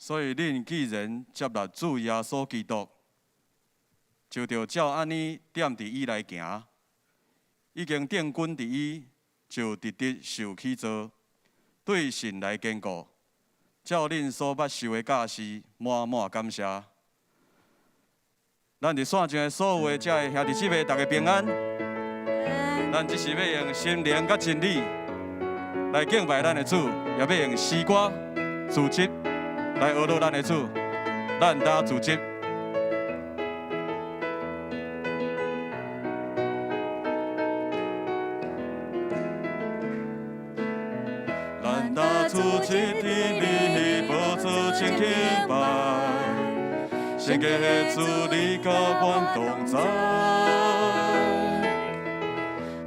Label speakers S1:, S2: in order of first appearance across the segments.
S1: 所以，恁既然接納主耶穌基督，就著照按呢踮佇伊內行，已經定根佇伊，就直直受起造，對神來堅固，照恁所捌受的教示，滿滿感謝。咱佇線上的所有的遮的兄弟姊妹，逐家平安。咱這是欲用心靈佮真理來敬拜咱的主，也欲用詩歌、組織來呵咾咱的主。咱呾組織。咱呾組織佇你寶座前敬拜，聖潔的主你佮阮同在。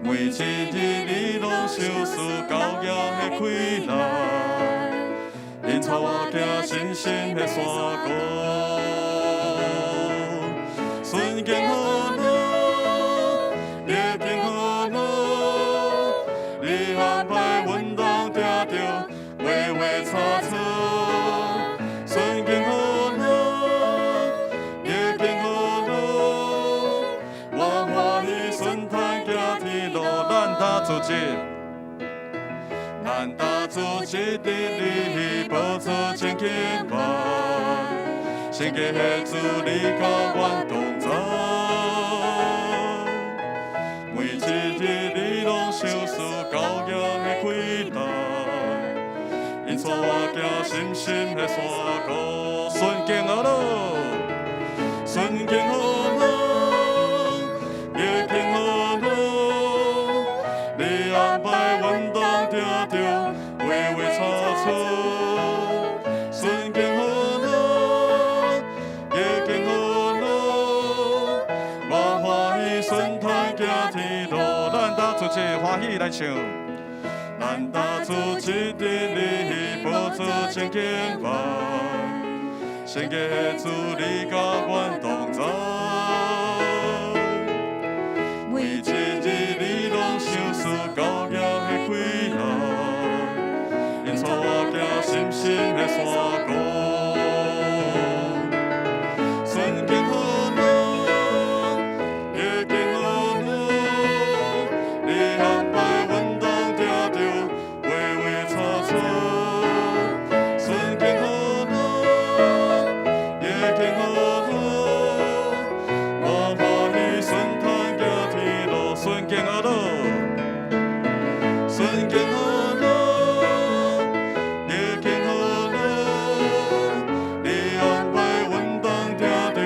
S1: 每一日你攏賞賜高額的氣力，引帶我行信心的山谷。順境何路，逆境何路，你安排阮攏聽著話話差錯。順境何路，逆境何路，我歡喜順坦行天路，咱呾組織，咱呾組織佇你寶座前敬拜，聖潔的主你佮阮同在。每一日你攏賞賜高額的氣力，引帶我行信心的山谷。順境何路，順境何路，逆境何路，你安排阮攏聽著話話差錯。順境何路，逆境何路，我歡喜順坦行天路。咱呾組織歡喜來唱。咱呾組織佇你寶座前敬拜，聖潔的主你佮阮同在。每一日你攏賞賜高額的氣力，引帶我行信心的山谷。順境何路，逆境何路，你安排阮攏聽著話話差錯。順境何路，逆境何路，我歡喜順坦行天路。順境何路，順境何路，逆境何路，你安排阮攏聽著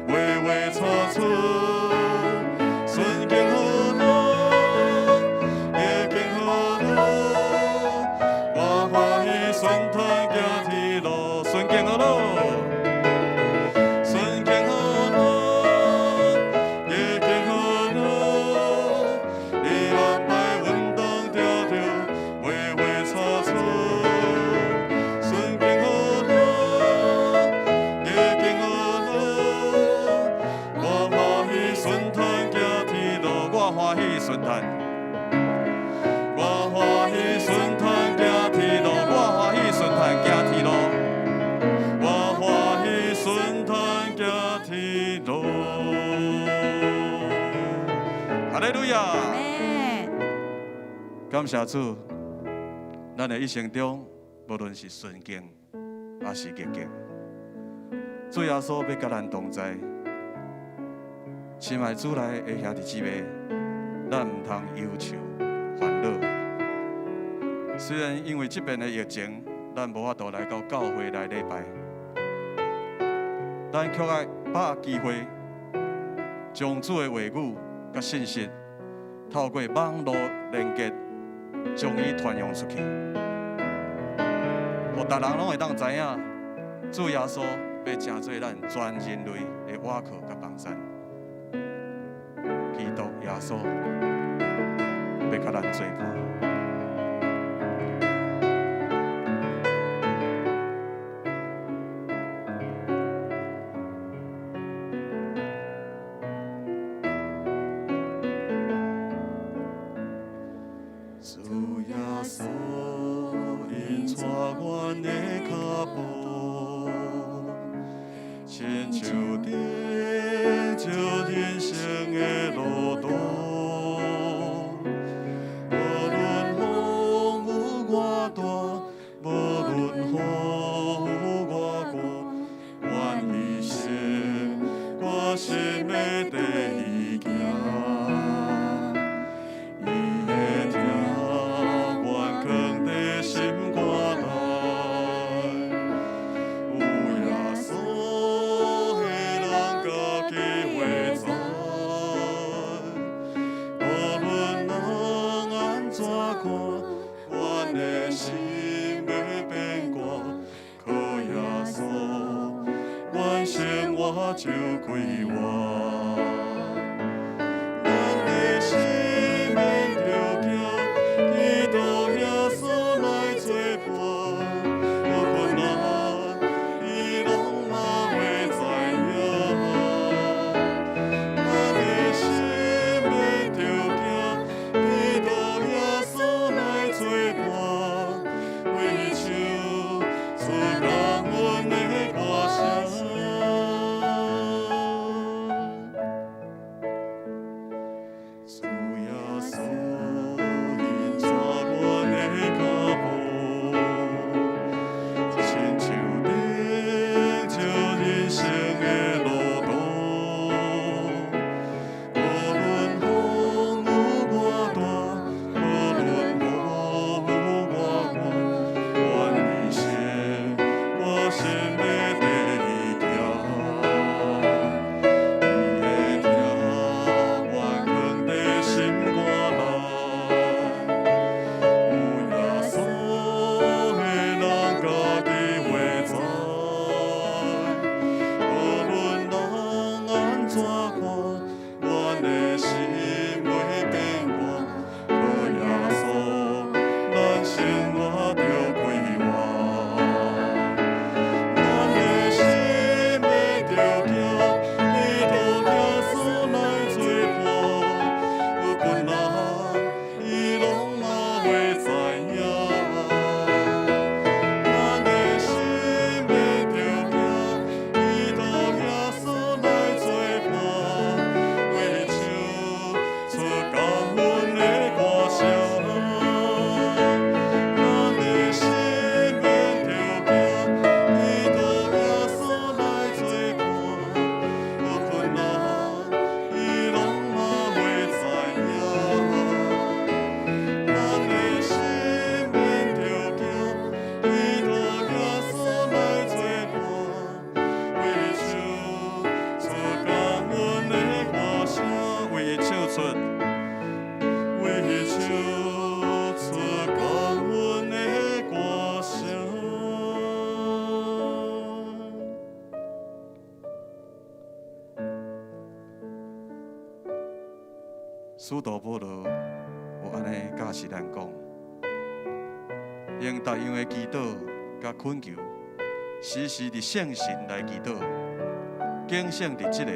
S1: 話話差錯。順境何路，逆境何路，我歡喜順坦行天路。順境何路，順境何路，逆境何路，你安排阮攏聽著話話差錯。順境何路，逆境何路，我歡喜順坦行天路。我歡喜順坦，我歡喜順坦行天路。我歡喜順坦行天路。我歡喜順坦行天路。哈利路亞！感謝主，咱的一生中，無論是順境抑是逆境，主耶穌欲佮咱同在。親愛主內的兄弟姊妹，咱毋通憂愁煩惱。雖然因為這遍的疫情，咱無法度來到教會來禮拜，咱卻愛把握機會，將主的話語佮信息，透過網路連結，將伊傳揚出去，予逐人攏會當知影，主耶穌欲成做咱全人類的倚靠佮幫贊。基督耶穌欲佮咱做伴。主耶穌引帶阮的腳步，親像佇這人生的路途，無論風雨偌大，無論雨偌寒，願伊成我心的地行。阮的心欲變寒，靠耶穌，阮生活就快活。咱的心免著驚，基督耶穌來做伴，有困難，伊攏嘛會知影。咱的心免著驚，基督耶穌來做伴，為唱出感恩的歌聲。主耶穌引帶阮的腳步，親像得著人生的路途。無論風雨偌大，無論雨偌寒，阮一生我心欲綴伊行。伊會疼阮囥佇心肝內，有耶穌的人家己會知，無論人按怎看，阮的心袂變寒，靠耶穌，咱生活著快活。咱的心欲著行，基督耶穌來做伴，有困難，伊攏嘛會知影。咱的心欲著行，基督耶穌來做伴，為唱出感恩的歌聲。咱的心免著驚，基督耶穌來做伴，有困難，伊攏嘛會知影。咱的心免著驚，基督耶穌來做伴，為唱出感恩的歌聲，為伊唱出，為伊唱出感恩的歌聲。使徒保羅有按呢教示咱講，用逐樣的祈禱佮懇求，時時佇聖神來祈禱，警醒佇這个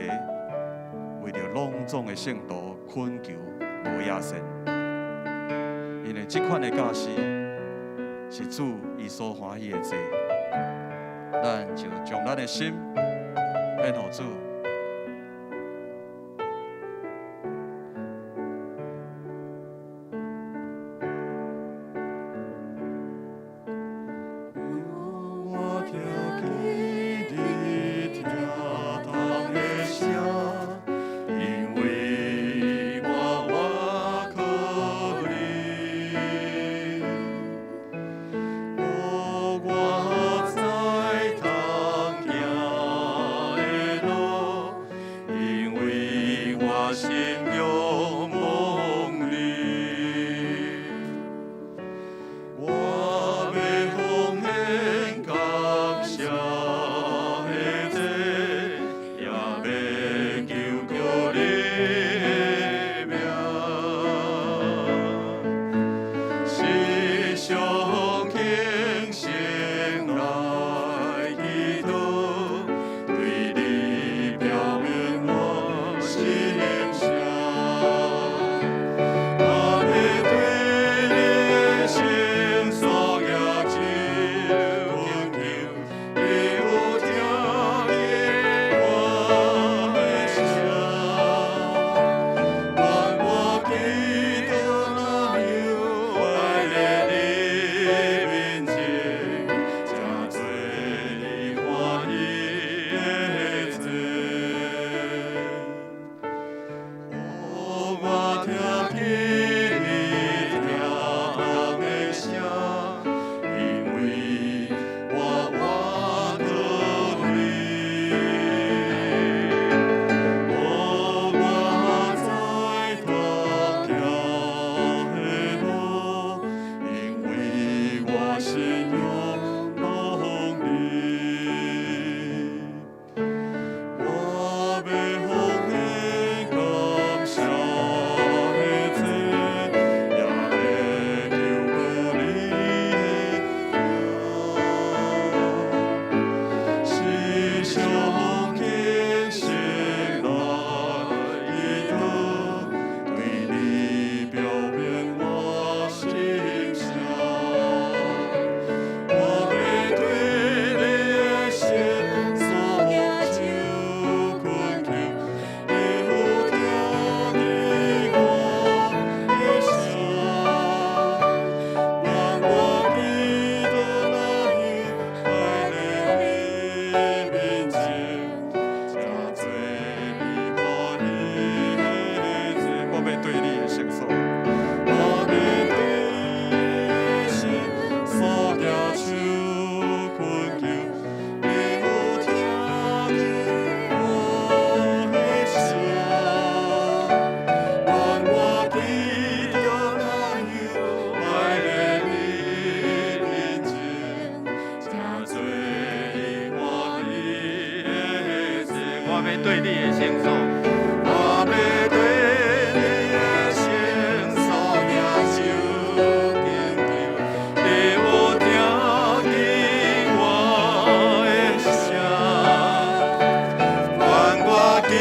S1: 為著攏總的聖徒懇求無歇息。因為這款的教示是主伊所歡喜的做，咱就將咱的心獻予主。我聽見你疼痛的聲，因為我倚靠你，予我知通行的路。心仰望你。我欲奉獻感謝的祭，也會求告你的名，時常傾心來祈禱，對你表明我心聲。我欲對你的聖所舉手懇求，你有聽見我的聲。願我祈禱若有擺佇你面前，成做你歡喜的祭。我欲對你的聖所，我欲對你的聖所舉手懇求，你有聽見我的聲。願我祈禱若有擺佇你面前，成做你歡喜的祭。
S2: 我欲對你的聖所，
S1: 我欲對你的聖所舉手懇求，你有聽見我的聲。願我祈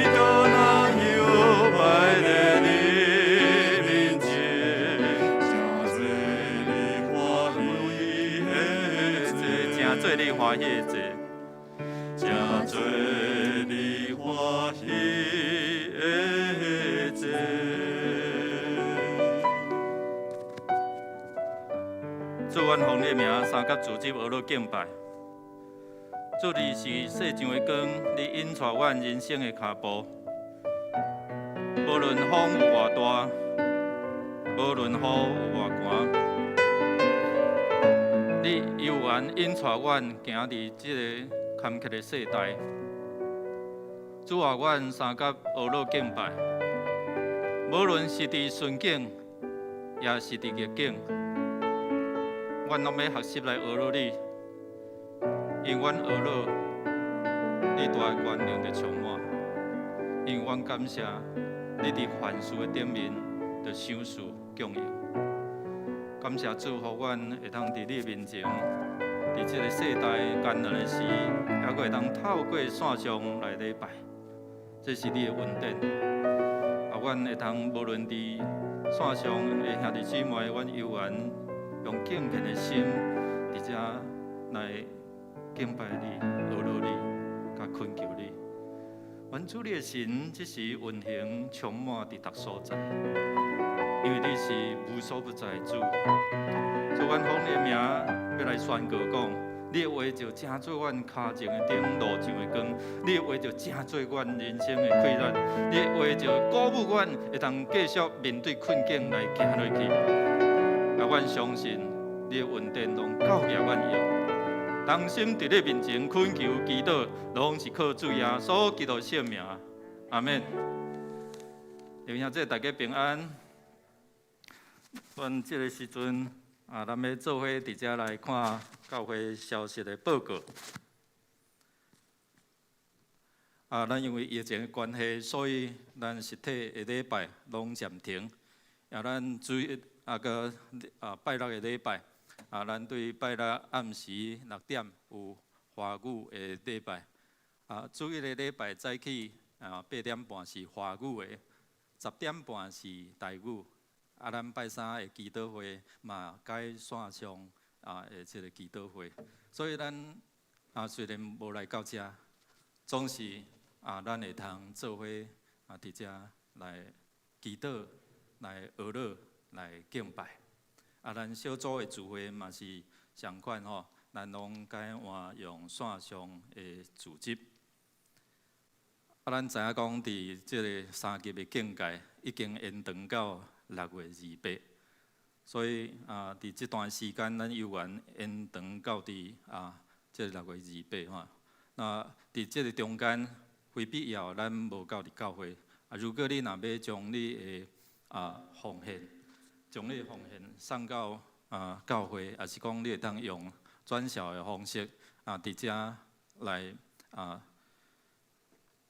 S1: 禱若有擺佇你面前，成做你歡喜的祭，
S2: 成做你歡喜的祭。
S1: 成做你歡喜的祭。
S2: 主，阮奉你的名，三級組織學樂敬拜。主，你是世上的光，你引帶阮人生的跤步。無論風有偌大，無論雨有偌寒，你猶原引帶阮行佇這个坎坷的世代。主啊，阮三級學樂敬拜。無論是佇順境，抑是佇逆境，阮攏欲學習來學樂你，因為阮學樂，你大的權能就充滿。因為阮感謝你佇凡事的頂面，就賞賜供應。感謝主，予阮會當佇你面前，佇這个世代艱難的時，猶閣會當透過線上來禮拜，這是你的恩典。啊，阮會當無論佇線上的兄弟姊妹，阮猶原用敬虔的心，佇遮來敬拜你、學樂你、佮懇求你。願主你的神，這時運行充滿佇逐所在，因為你是無所不在的主。主，阮奉你的名，欲來宣告講，你的話就成做阮跤前的燈，路上的光；你的話就成做阮人生的氣力；你的話就鼓舞阮會當繼續面對困境來行落去。啊，阮相信你的恩典攏夠額阮用，同心佇你面前懇求祈禱，攏是靠主耶穌基督聖名。阿們。弟兄姊妹大家平安。阮這个時陣啊，咱欲做伙佇遮來看教會消息的報告。啊，咱因為疫情的關係，所以咱實體的禮拜攏暫停。啊，咱主日啊閣啊拜六的禮拜，啊，咱對拜六暗時6點有華語的禮拜。啊，主日的禮拜早起啊8點半是華語的，10點半是台語。啊，咱拜三的祈禱會嘛改線上啊的這个祈禱會，所以咱啊雖然無來到遮，總是啊咱會通做伙啊佇遮來祈禱、來學樂、來敬拜。啊，咱小組的聚會嘛是仝款吼，咱攏改換用線上的組織。啊，咱知影講佇這个三級的警戒已經延長到6月28，所以啊，佇這段時間，咱猶原延長到佇啊，這個6月28吼。那佇這个中間，非必要咱無到佇教會。啊，如果你若欲將你的啊奉獻，將你的奉獻送到教會，抑是講你會當用轉數的方式啊，佇遮來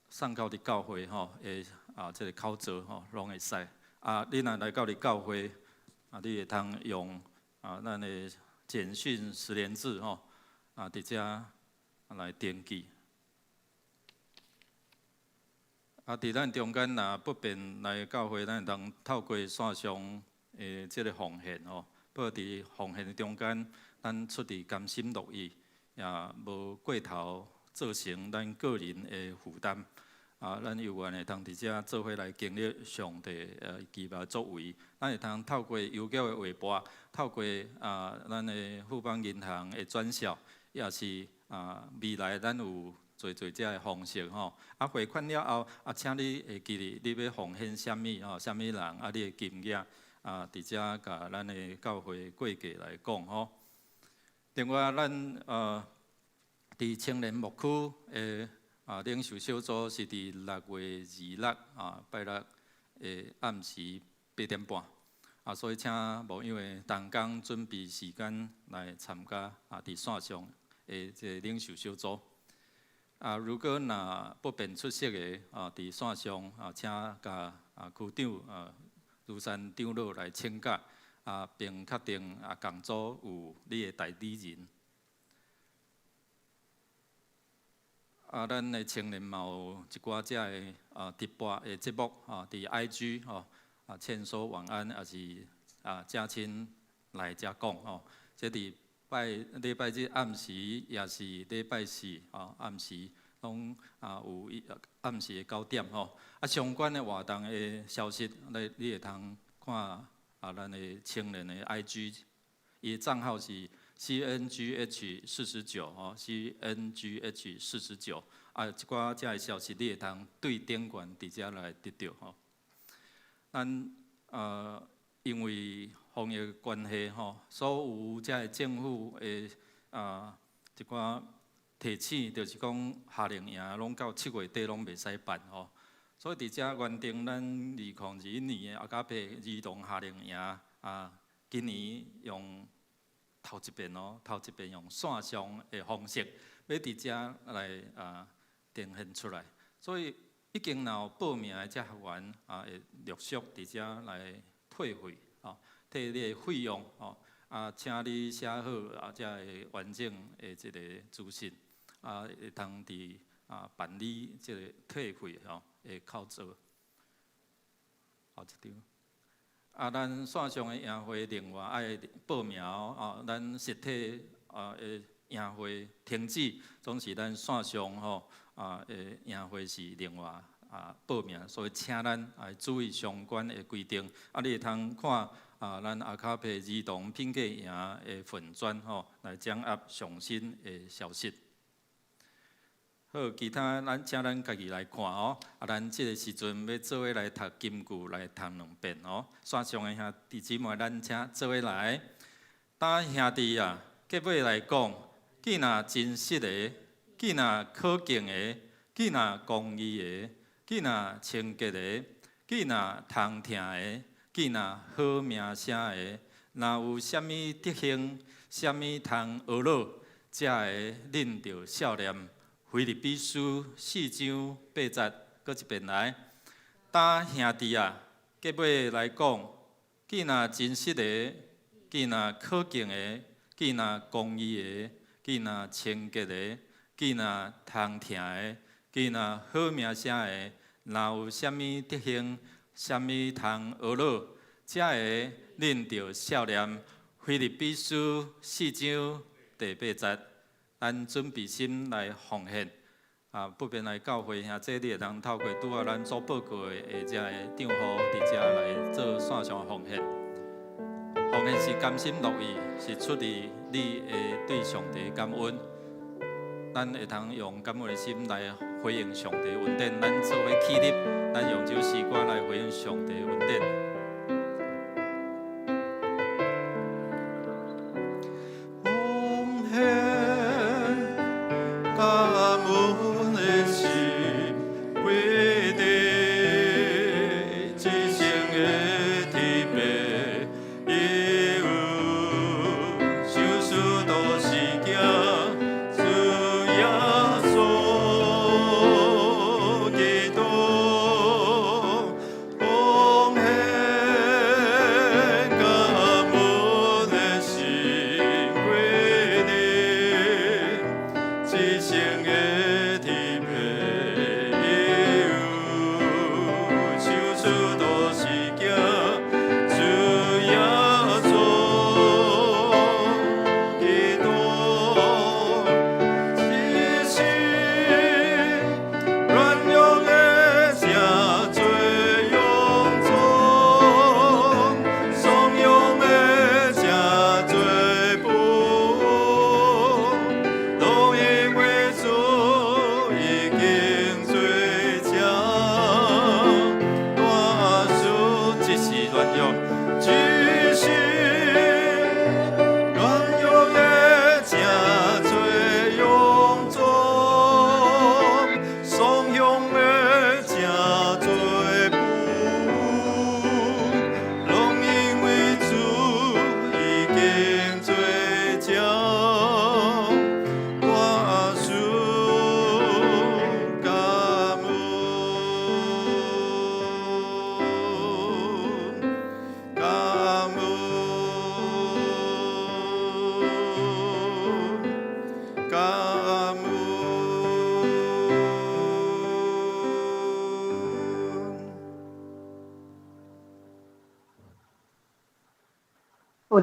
S2: 送到佇教會吼的這个口座吼，攏會使。啊，你若來到佇教會，啊，你會通用咱的簡訊實聯制吼，佇遮來登記。啊，佇咱中間若不便來教會，咱會當透過線上的這个奉獻吼。不過佇奉獻的中間，咱出自甘心樂意，也無過頭造成咱個人的負擔。啊，咱有緣會通佇遮做伙來經歷上帝奇妙作為。咱會通透過郵局的劃撥，透過咱的富邦銀行的轉數，抑是未來咱有濟濟遮的方式吼。啊，匯款了後，啊，請你會記得你欲奉獻啥物吼，啥物人，啊，你的金額啊，佇遮共咱的教會會計來講吼。另外，咱佇青年牧區的領袖小組是佇6月26拜六的暗時8點半，啊，所以請牧養的同工準備時間來參加佇線上的這個領袖小組。啊，如果若不便出席的佇線上請共區長如山長老來請假，並確定共組有你的代理人。啊，咱的青年嘛有一寡遮的直播的節目佇 IG 吼勸說晚安，抑是正親來遮講吼。這佇拜禮拜日暗時，抑是禮拜四暗時，攏有暗時的9點吼。啊，相關的活動的消息，你會通看咱的青年的 IG，伊的帳號是 CNGH 49吼，CNGH 49啊，一寡遮的消息你會通對頂懸佇遮來得著吼。咱因為防疫關係吼，所有遮的政府的一寡提醒，就是講夏令營攏到7月底攏袂使辦吼。所以佇遮原定咱2021年的阿加貝兒童夏令營啊，今年用頭一遍哦，頭一遍用線上的方式，欲佇遮來呈現出來。所以已經若有報名的遮學員啊，會陸續佇遮來退費哦，退你的費用哦。啊，請你寫好遮个完整的這个資訊，啊，會通佇辦理這个退費吼的口座。後一張。啊，咱線上的營會另外愛報名哦，咱實體的營會停止，總是咱線上吼的營會是另外報名，所以請咱愛注意相關的規定。啊，你會通看咱阿卡貝兒童品格營的粉專吼，來掌握上新的消息。好，其他咱請咱家己來看哦。啊，咱這个時陣欲做伙來讀金句來讀兩遍哦。線上的兄弟姊妹，咱請做伙來。今兄弟啊，結尾來講，既若真實的，既若可敬的，既若公義的，既若清潔的，既若通聽的，既若好名聲的，若有啥物德行，啥物通學樂，這个恁著效念。腓立比書4章8節，閣一遍來。今兄弟啊，結尾來講，既若真實的，既若可敬的，既若公義的，既若清潔的，既若通聽的，既若好名聲的，若有啥物德行，啥物通學樂，這个恁著效念。腓立比書4章第8節。咱準備心來奉獻，啊，不便來教會兄弟，你會當透過拄仔咱所報告的遮个帳戶，佇遮來做線上奉獻。奉獻是甘心樂意，是出自你的對上帝感恩。咱會通用感恩的心來回應上帝恩典，咱做伙起立，咱用這首詩歌來回應上帝恩典。奉獻感恩的心，為你一生的特別，伊有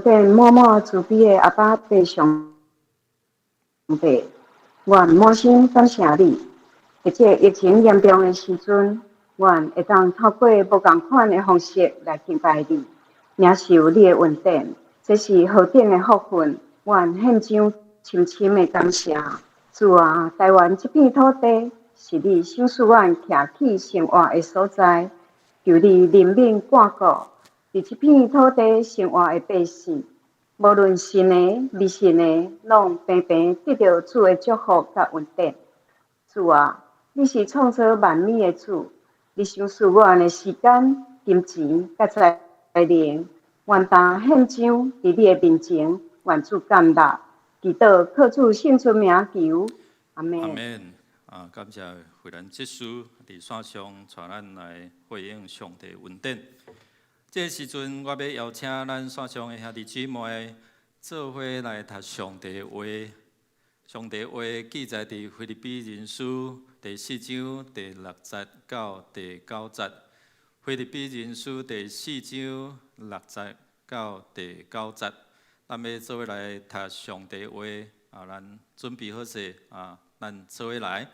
S3: 典滿滿慈悲的阿爸父上帝，阮滿心感謝你。佇這疫情嚴重的時陣，阮會當透過無仝款的方式來敬拜你，領受你的恩典，這是何等的福分！阮獻上深深的感謝。主啊，台灣這片土地是你賞賜阮徛起生活的所在，求你憐憫看顧佇這片土地生活的百姓，無論信的、未信的，攏平平得著主的祝福佮恩典。主啊，你是創造萬物的主，你賞賜阮的時間、金錢佮才能，願當獻上佇你的面前，願主接納，祈禱靠主聖尊名求，阿門。
S2: 阿門。啊，感謝惠蘭執事佇線上帶咱來回應上帝恩典。這個時陣，我欲邀請咱線上的兄弟姊妹做伙來讀上帝話。上帝話記載佇腓立比人書第四章第六節到第九節。腓立比人書第四章六節到第九節，咱欲做伙來讀上帝話。啊，咱準備好勢啊，咱做伙來。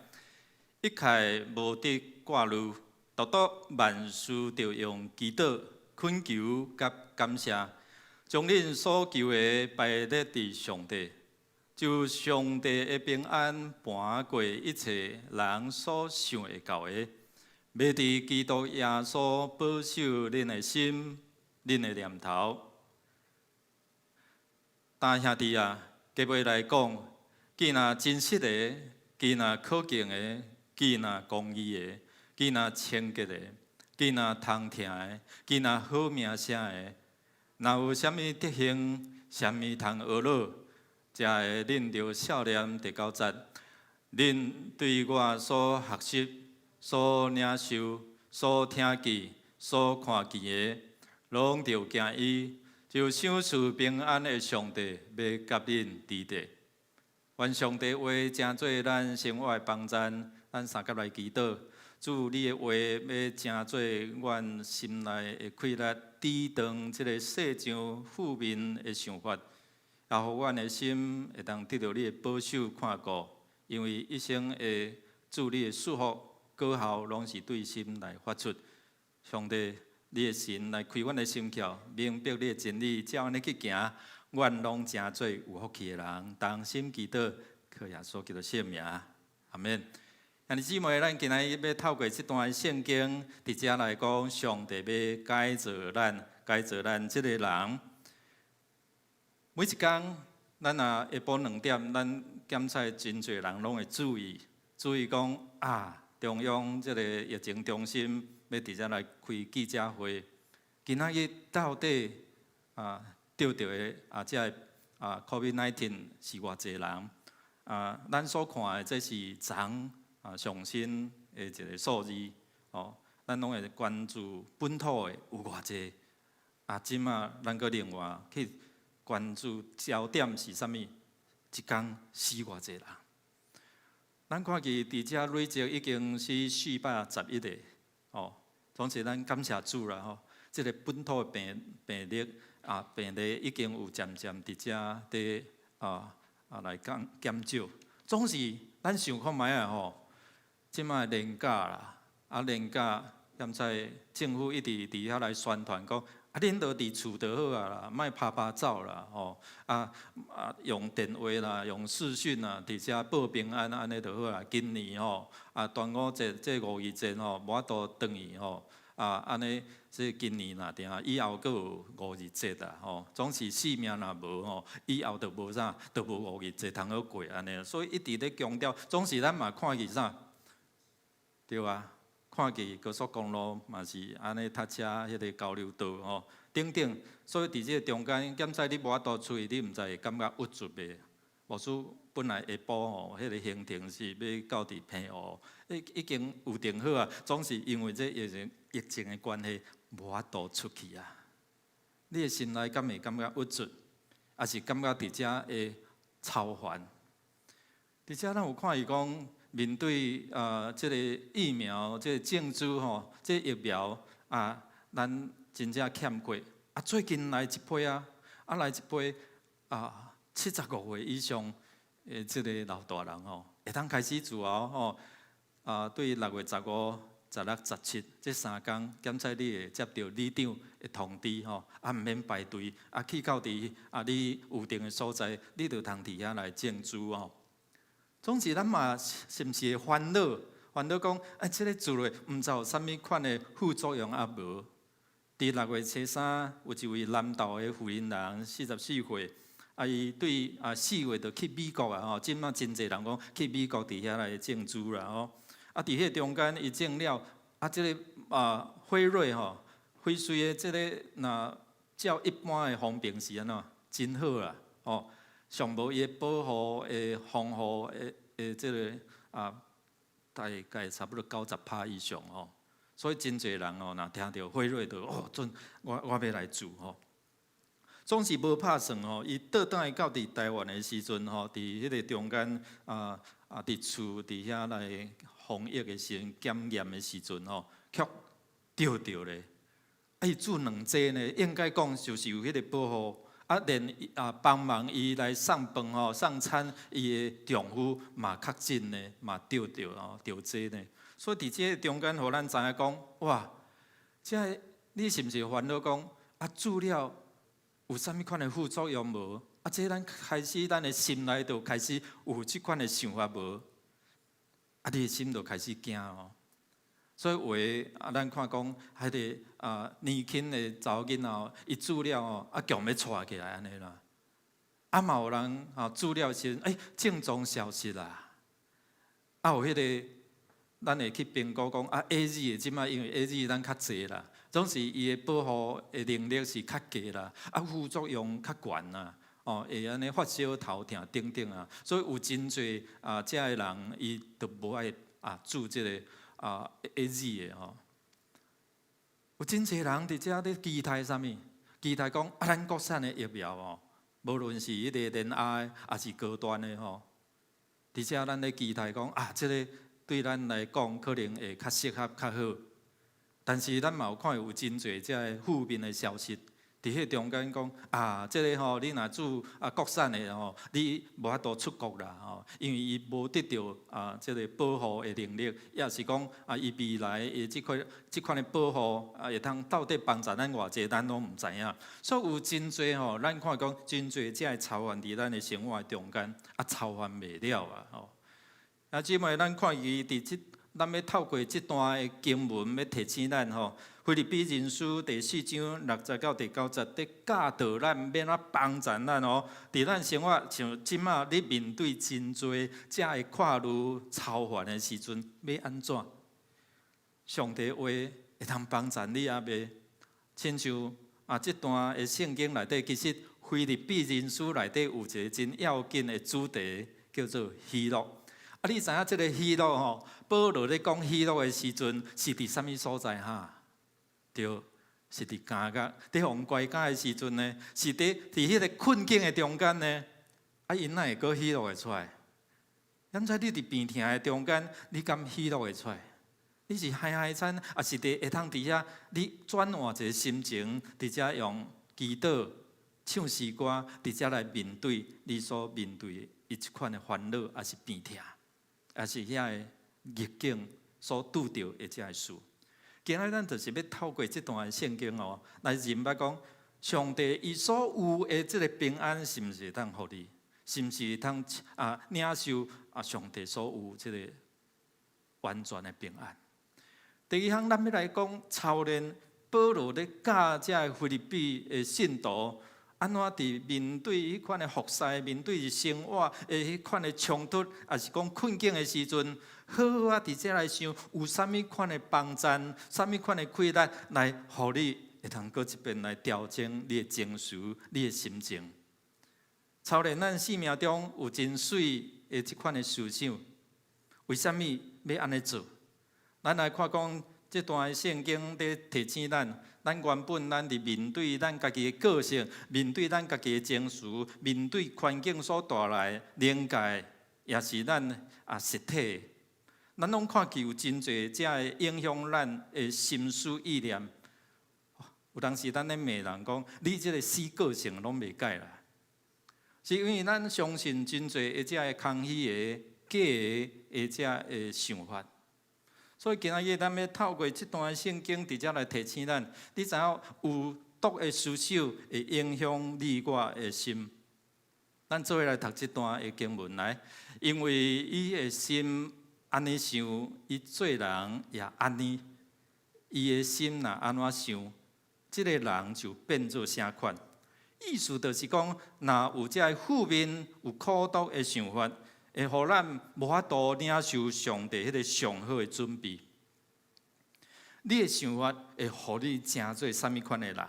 S2: 一概無得掛慮，獨獨萬事著用祈禱、懇求佮感謝，將恁所求的擺列佇上帝，就上帝的平安盤過一切人所想會到的，欲佇基督耶穌保守恁的心、恁的念頭。但兄弟啊，結尾來講，既若真實的，既若可敬的，既若公義的，既若清潔的，既若通聽的，既若好名聲的，若有啥物德行，啥物通學樂，這个恁著數念第九節，恁對我所學習、所領受、所聽見、所看見的，攏著行伊，就賞賜平安的上帝欲佮恁佇咧。願上帝話成做咱生活的幫贊，咱相佮來祈禱。主，你的話欲成做阮心內的氣力，抵擋這个世上負面的想法，也予阮的心會當得著你的保守看顧。因為一生的主你的祝福果效，攏是對心來發出。上帝，你的神來開阮的心竅，明白你的真理，照按呢去行，阮攏成做有福氣的人。同心祈禱，靠耶穌基督聖名，阿門。兄弟姊妹，咱今仔日欲透過這段聖經，佇遮來講，上帝欲改造咱，改造咱這个人。每一工，咱若下晡2點，咱檢測真濟人攏會注意，注意講啊，中央這个疫情中心欲佇遮來開記者會。今仔日到底啊著著的啊，這个啊 COVID-19 是偌濟人？啊，咱所看的這是昨啊上新的一个數字，哦，咱攏會關注本土的有偌濟。啊，這馬咱閣另外去關注焦點是啥物？一工死偌濟人？咱看見佇遮累積已經是411個，哦，總之咱感謝主啦吼。這个本土的病例啊，病例已經有漸漸佇遮佇啊來減少。總是咱想看覓仔吼，這馬連假啦，啊連假，現在政府一直佇遐來宣傳講，啊恁都佇厝就好啊啦，莫趴趴走啦，吼，啊啊用電話啦，用視訊啦，佇遮報平安按呢就好啊。今年吼，啊端午節這五一節吼，無法度轉去吼，啊按呢，這今年若定以後閣有五日節啦，吼，總是性命若無吼，以後就無啥，就無五日節通好過按呢。所以一直咧強調，總是咱嘛看見啥，對啊，看見高速公路嘛是按呢塞車，彼个交流道吼等等，所以佇這个中間，檢測你無法度出去，你毋知會感覺鬱卒袂？牧師本來下晡吼，彼个行程是欲到佇澎湖，已經預定好啊，總是因為這疫情的關係，無法度出去啊。你的心內敢會感覺鬱卒，抑是感覺佇遮會操煩？佇遮咱有看伊講，面對啊這個疫苗、這個種子吼、這個疫苗啊，咱真正欠缺。啊，最近來一批啊，啊來一批啊75歲以上的這个老大人吼，會當開始注哦吼。啊，對6月15、16、17這三工檢測你會接著里長的通知吼，啊毋免排隊，啊去到佇啊你有定的所在，你就通佇遐來種植吼。總之，咱嘛是毋是會煩惱？煩惱講，啊，這个注落毋知有啥物款的副作用抑無？佇6月初3，有一位南投的婦人人，44歲，啊，伊對啊4月就去美國啊吼，這馬真濟人講去美國佇遐來種植啦吼。啊，佇彼個中間，伊種了，啊，這个啊輝瑞吼，輝瑞的這个若照一般的方便是按怎？真好啦，吼，上無伊的保護的防護的的這个啊，大概差不多90趴以上吼。所以真濟人哦，若聽著輝瑞就哦，準我欲來注吼。總是無拍算吼，伊倒轉來到佇台灣的時陣吼，佇彼个中間啊啊，佇厝佇遐來防疫的時陣，檢驗的時陣吼，卻著著咧。啊，伊注兩劑呢，應該講就是有彼个保護，啊，連啊幫忙伊來送飯吼、送餐，伊的丈夫嘛確診呢，嘛著著吼，著這呢。所以佇這个中間，予咱知影講，哇，這个你是毋是煩惱講啊？注了有啥物款的副作用無？啊，這咱開始咱的心內就開始有這款的想法無？啊，你的心就開始驚哦。所以有的啊，咱看講，彼个啊年輕的查某囡仔哦，伊注了哦，啊強欲掣起來按呢啦。啊嘛有人啊注了時陣，欸，症狀消失啦。啊有彼个，咱會去評估講啊，AZ 的這擺因為 AZ 咱較濟啦，總是伊的保護的能力是較低啦，啊副作用較懸啦，哦會按呢發燒頭痛等等啊，所以有真濟啊這的人伊就無愛啊注這个啊 AZ 的吼。有真濟人佇遮咧期待啥物？期待講啊，咱國產的疫苗哦，無論是彼个聯亞的，抑是高端的吼，佇遮咱咧期待講啊，這个對咱來講可能會較適合、較好。但是咱嘛有看有真濟這个負面的消息，佇彼中間講啊，這个吼，你若注啊國產的吼，你無法度出國啦吼，因為伊無得著啊這个保護的能力，抑是講啊，伊未來的這塊這款的保護啊，會通到底幫助咱偌濟，咱攏毋知影。所以有真濟吼，咱看講真濟這个操煩佇咱的生活中間啊，操煩袂了啊吼。啊，姊妹，咱看伊佇這，咱欲透過這段的經文，欲提醒咱吼，腓立比人書第四章六節到第九節，佇教導咱欲按怎幫助咱哦，佇咱生活像這馬你面對真濟這个看愈操煩的時陣，欲按怎？上帝話會通幫助你抑未？親像啊，這段的聖經內底，其實腓立比人書內底有一个真要緊的主題，叫做喜樂。啊，你知影這个喜樂吼？保羅咧講喜樂的時陣，是佇啥物所在哈？對，是佇監獄，佇予人關監的時陣呢，是佇彼个困境的中間呢。啊，𪜶哪會閣喜樂會出來？敢知你佇病痛的中間，你敢喜樂會出來？你是害害慘，抑是佇會通佇遐，你轉換一个心情，佇遮用祈禱、唱詩歌，佇遮來面對你所面對的這款的煩惱，抑是病痛，抑是遐个逆境所拄著的這个事。今仔咱就是欲透過這段聖經哦，來認捌講上帝伊所有的這个平安，是毋是會當予你？是毋是會通啊領受啊上帝所有這个完全的平安？第二項，咱欲來講操練保羅咧教這个腓立比的信徒，按怎佇面對彼款的服侍，面對生活的彼款的衝突，抑是講困境的時陣，好好仔佇遮來想，有啥物款的幫贊，啥物款的氣力來予你會通閣一遍來調整你的情緒、你的心情。操練咱生命中有真媠的這款的思想，為啥物欲按呢做？咱來看講這段聖經佇提醒咱，咱原本咱佇面對咱家己的個性，面對咱家己的情緒，面對環境所帶來靈界，抑是咱啊實體，咱攏看見有真濟這个影響咱的心思意念。有當時咱咧罵人講，你這个死個性攏袂改啦，是因為咱相信真濟的這个空虛的、假的的這个想法。所以今仔日咱欲透過這段聖經，佇遮來提醒咱，你知影有毒的思想會影響你我的心。咱做伙來讀這段的經文來，因為伊的心按呢想，伊做人也按呢。伊的心若按怎想，這个人就變做啥款。意思就是講，若有這个負面、有苦毒的想法，會予咱無法度領受上帝彼个上好的準備。你的想法會予你成做啥物款的人？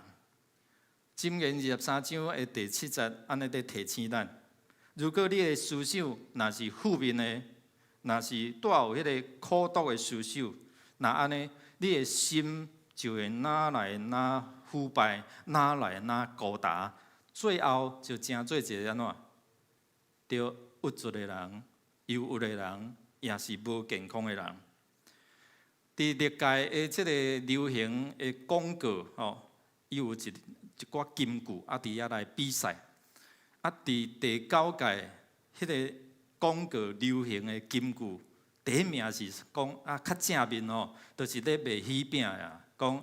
S2: 箴言23章的第七節，按呢佇提醒咱：如果你的思想若是負面的，若是帶有彼个苦毒的思想，若按呢，你的心就會愈來愈腐敗，愈來愈孤單，最後就成做一个按怎？著鬱卒的人、憂鬱的人，也是無健康的人。佇歷屆的這个流行的廣告吼，伊有一寡金句啊，佇遐來比賽。啊，佇第九屆彼个廣告流行的金句，第一名是講啊，較正面吼，就是咧賣喜餅啊，講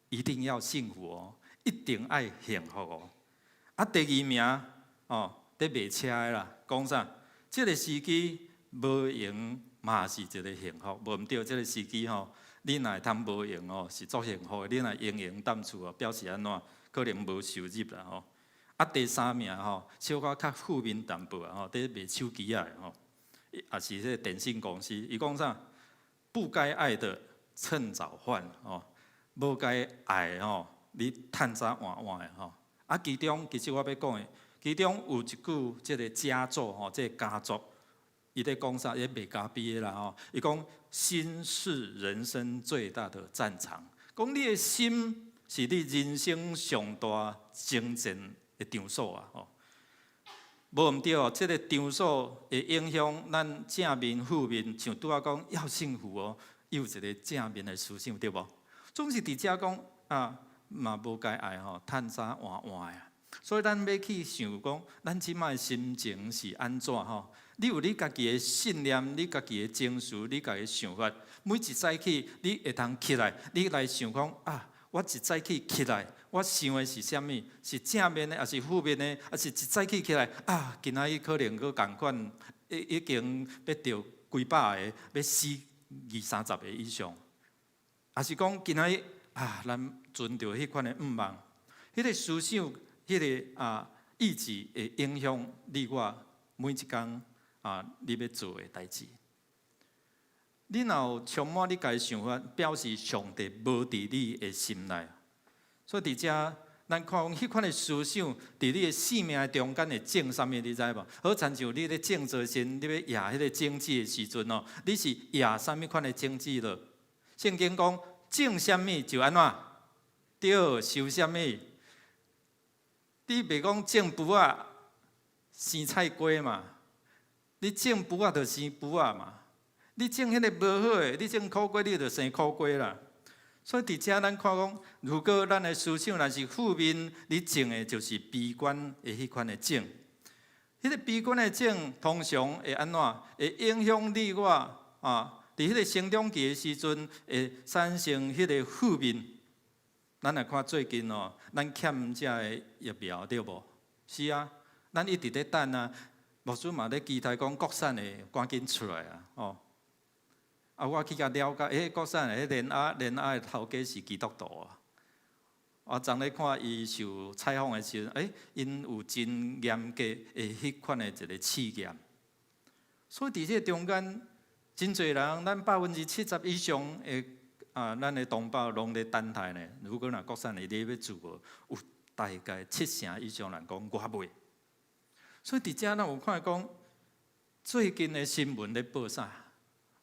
S2: 一定要幸福哦，一定愛幸福哦。啊，第二名哦，佇賣車的啦，講啥？這个司機無閒嘛是一个幸福，無毋對，這个司機吼，你若會通無閒哦，是足幸福的。你若閒閒踮厝哦，表示按怎？可能無收入啦吼。啊，第三名吼，小可較負面淡薄啊吼，佇賣手機仔的吼，也是彼个電信公司，伊講啥？不該愛的趁早換吼，無該愛的吼，你趁早換換的吼。啊，其中其實我欲講的，其中有一句，這个家族吼，這个家族，伊咧講啥？伊賣咖啡的啦吼。伊講心是人生最大的戰場，講你的心是你人生上大征戰的場所啊！吼，無毋對哦，這个場所會影響咱正面、負面。像拄仔講要幸福哦，有一个正面的思想對無？總是佇遮講啊，嘛無該愛吼，趁早換換的。所以咱欲去想講，咱這擺心情是按怎吼？你有你家己的信念，你家己的情緒，你家己的想法。每一早起，你會通起來，你來想講啊，我一早起起來，我想的是啥物？是正面的，抑是負面的？抑是一早起起來啊，今仔日可能閣仝款，已經欲著幾百个，欲死二三十个以上。抑是講今仔日啊，咱存著彼款的願望，彼个思想，彼个意志會影響你我每一工啊，你欲做的代誌。你若有充滿你家己想法，表示上帝無佇你的心內。所以佇遮，咱看講彼款的思想，佇你的生命的中間會種啥物，你知無？好親像你咧種做先，你欲野彼个種子的時陣哦，你是野啥物款的種子落？聖經講種啥物就按怎？對，收啥物？你袂講種匏仔生菜瓜嘛？你種匏仔就生匏仔嘛。你種彼个無好的，你種苦瓜，你就生苦瓜啦。所以佇遮咱看講，如果咱的思想若是負面，你種的就是悲觀的彼款的種。彼个悲觀的種，通常會按怎？會影響你我啊！佇彼个成長期的時陣，會產生彼個負面。咱來看最近哦，咱欠這个疫苗對無？是啊，咱一直咧等啊。牧師嘛咧期待講國產的趕緊出來啊！哦，啊，我去共了解，國產的彼聯亞的頭家是基督徒啊。我昨咧看伊受採訪的時陣，𪜶有真嚴格的彼款的一个試驗。所以佇這个中間，真濟人，咱70%以上的啊，咱的同胞攏咧等待呢。如果若國產的你欲注無，有大概七成以上人講我袂。所以佇遮咱有看講，最近的新聞咧報啥？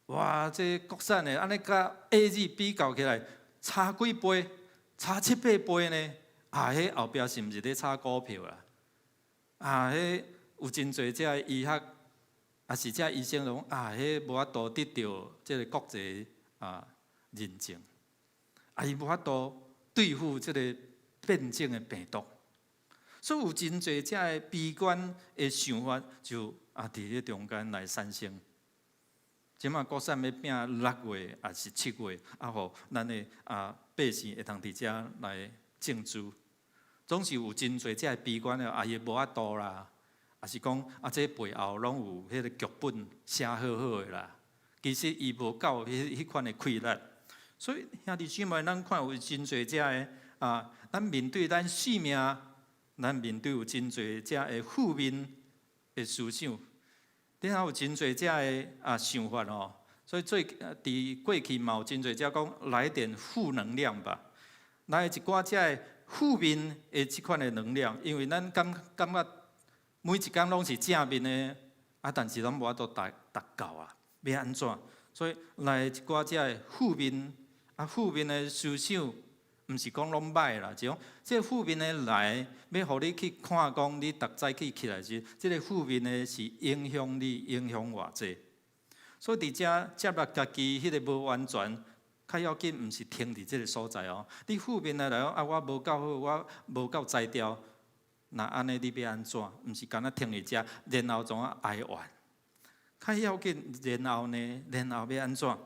S2: 哇！這國產的按呢佮 AZ 比較起來，差幾倍？差七八倍呢？啊，彼後壁是毋是咧炒股票啦？啊，彼有真濟這醫學，抑是這醫生講啊，彼無法度得著這个國際啊認證，啊，伊無法度對付這个變種的病毒。所以有真濟遮个悲觀的想法，就佇咧中間來產生。這馬國產欲拼6月，抑是7月，予咱的百姓會通佇遮來種植。總是有真濟遮个悲觀的，伊無法度啦，抑是講這背後攏有彼个劇本寫好好的啦。其實伊無夠彼款的氣力。所以兄弟姊妹，咱看有真濟遮个咱面對咱性命，咱面對有真濟遮个負面的思想，然後有真濟遮个想法吼。所以最佇過去嘛有真濟遮講來點負能量吧，來一寡遮个負面的這款的能量，因為咱感覺每一工攏是正面的，但是攏無法度達到啊，欲按怎？所以來一寡遮个負面。負面的思想，毋是講攏歹啦，就講這个負面的來，欲予你去看講，你逐早起起來時，這个負面的是影響你，影響偌濟。所以佇遮接納家己彼个無完全，較要緊，毋是停佇這个所在哦。你負面的來講，我無夠好，我無夠才調，若按呢你欲按怎？毋是干焦停佇遮，然後怎啊哀怨？較要緊，然後呢？然後欲按怎？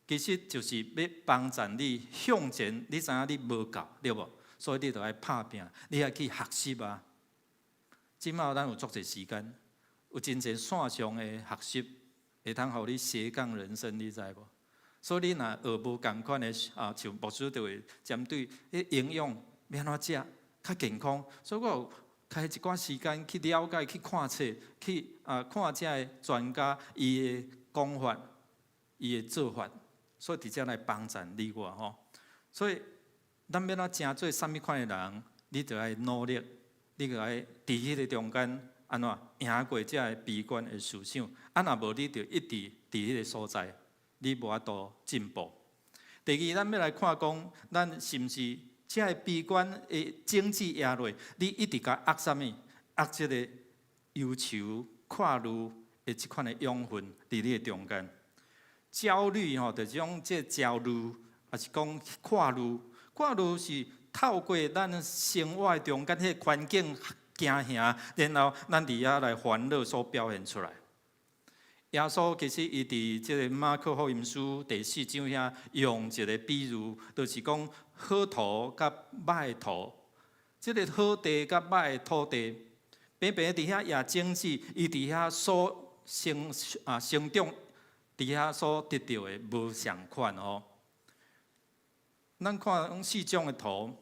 S2: 其實就是欲幫助你向前，你知影你無夠，對無？所以你就愛拍拚，你愛去學習啊。這馬咱有足濟時間，有真濟線上的學習，會通予你斜槓人生，你知無？所以你若學無仝款的像牧師就會針對彼營養欲按怎食較健康。所以我有開一寡時間去了解、去看冊、去看遮个專家伊的講法、伊的做法。所以佇遮來幫助你我吼，所以咱欲按怎成做啥物款的人，你就愛努力，你就愛佇彼个中間按怎贏過遮个悲觀的思想。若無你就一直佇彼个所在，你無法度進步。第二，咱欲來看講，咱是毋是遮个悲觀的種子壓落，你一直共壓啥物？壓這个憂愁、掛慮的這款的養分佇你的中間。焦慮吼，就是講這焦慮，抑是講掛慮。掛慮是透過咱生活中間彼个環境驚嚇，然後咱佇遐來煩惱所表現出來。耶穌其實伊佇這个馬可福音書第四章遐用一个比喻，就是講好土佮歹土。這个好地佮歹土地，平平佇遐野種子，伊佇遐所生長。佇遐所得著的無仝款吼。咱看四種的土，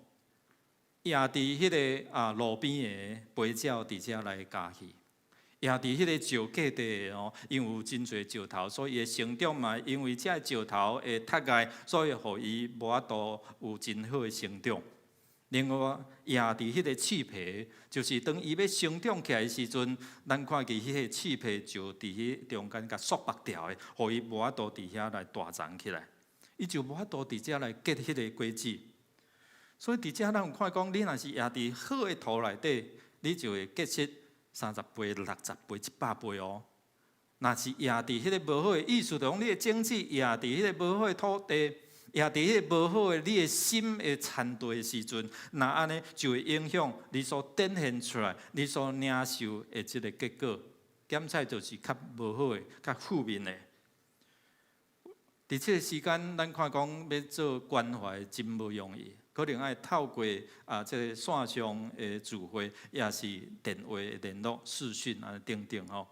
S2: 野佇彼个路邊的飛鳥佇遮來咬去，野佇彼个石隔地的吼，因為有真濟石頭，所以伊的成長嘛，因為這个石頭會窒礙，所以予伊無法度有真好的成長。另外，野佇彼个刺皮，就是當伊欲成長起來的時陣，咱看見彼个刺皮就佇彼中間共束縛牢的，予伊無法度佇遐來大長起來，伊就無法度佇遮來結彼个果子。所以佇遮咱有看講，你若是野佇好的土內底，你就會結實30倍、60倍、100倍哦。若是野佇彼个無好的意思，就講你的種子野佇彼个無好的土地。野佇彼个無好的你的心的田地的時陣，若按呢就會影響你所展現出來、你所領受的這个結果。檢採就是較無好的、較負面的。佇這个時間，咱看講欲做關懷真無容易，可能愛透過這个線上的聚會，抑是電話的聯絡、視訊啊等等吼。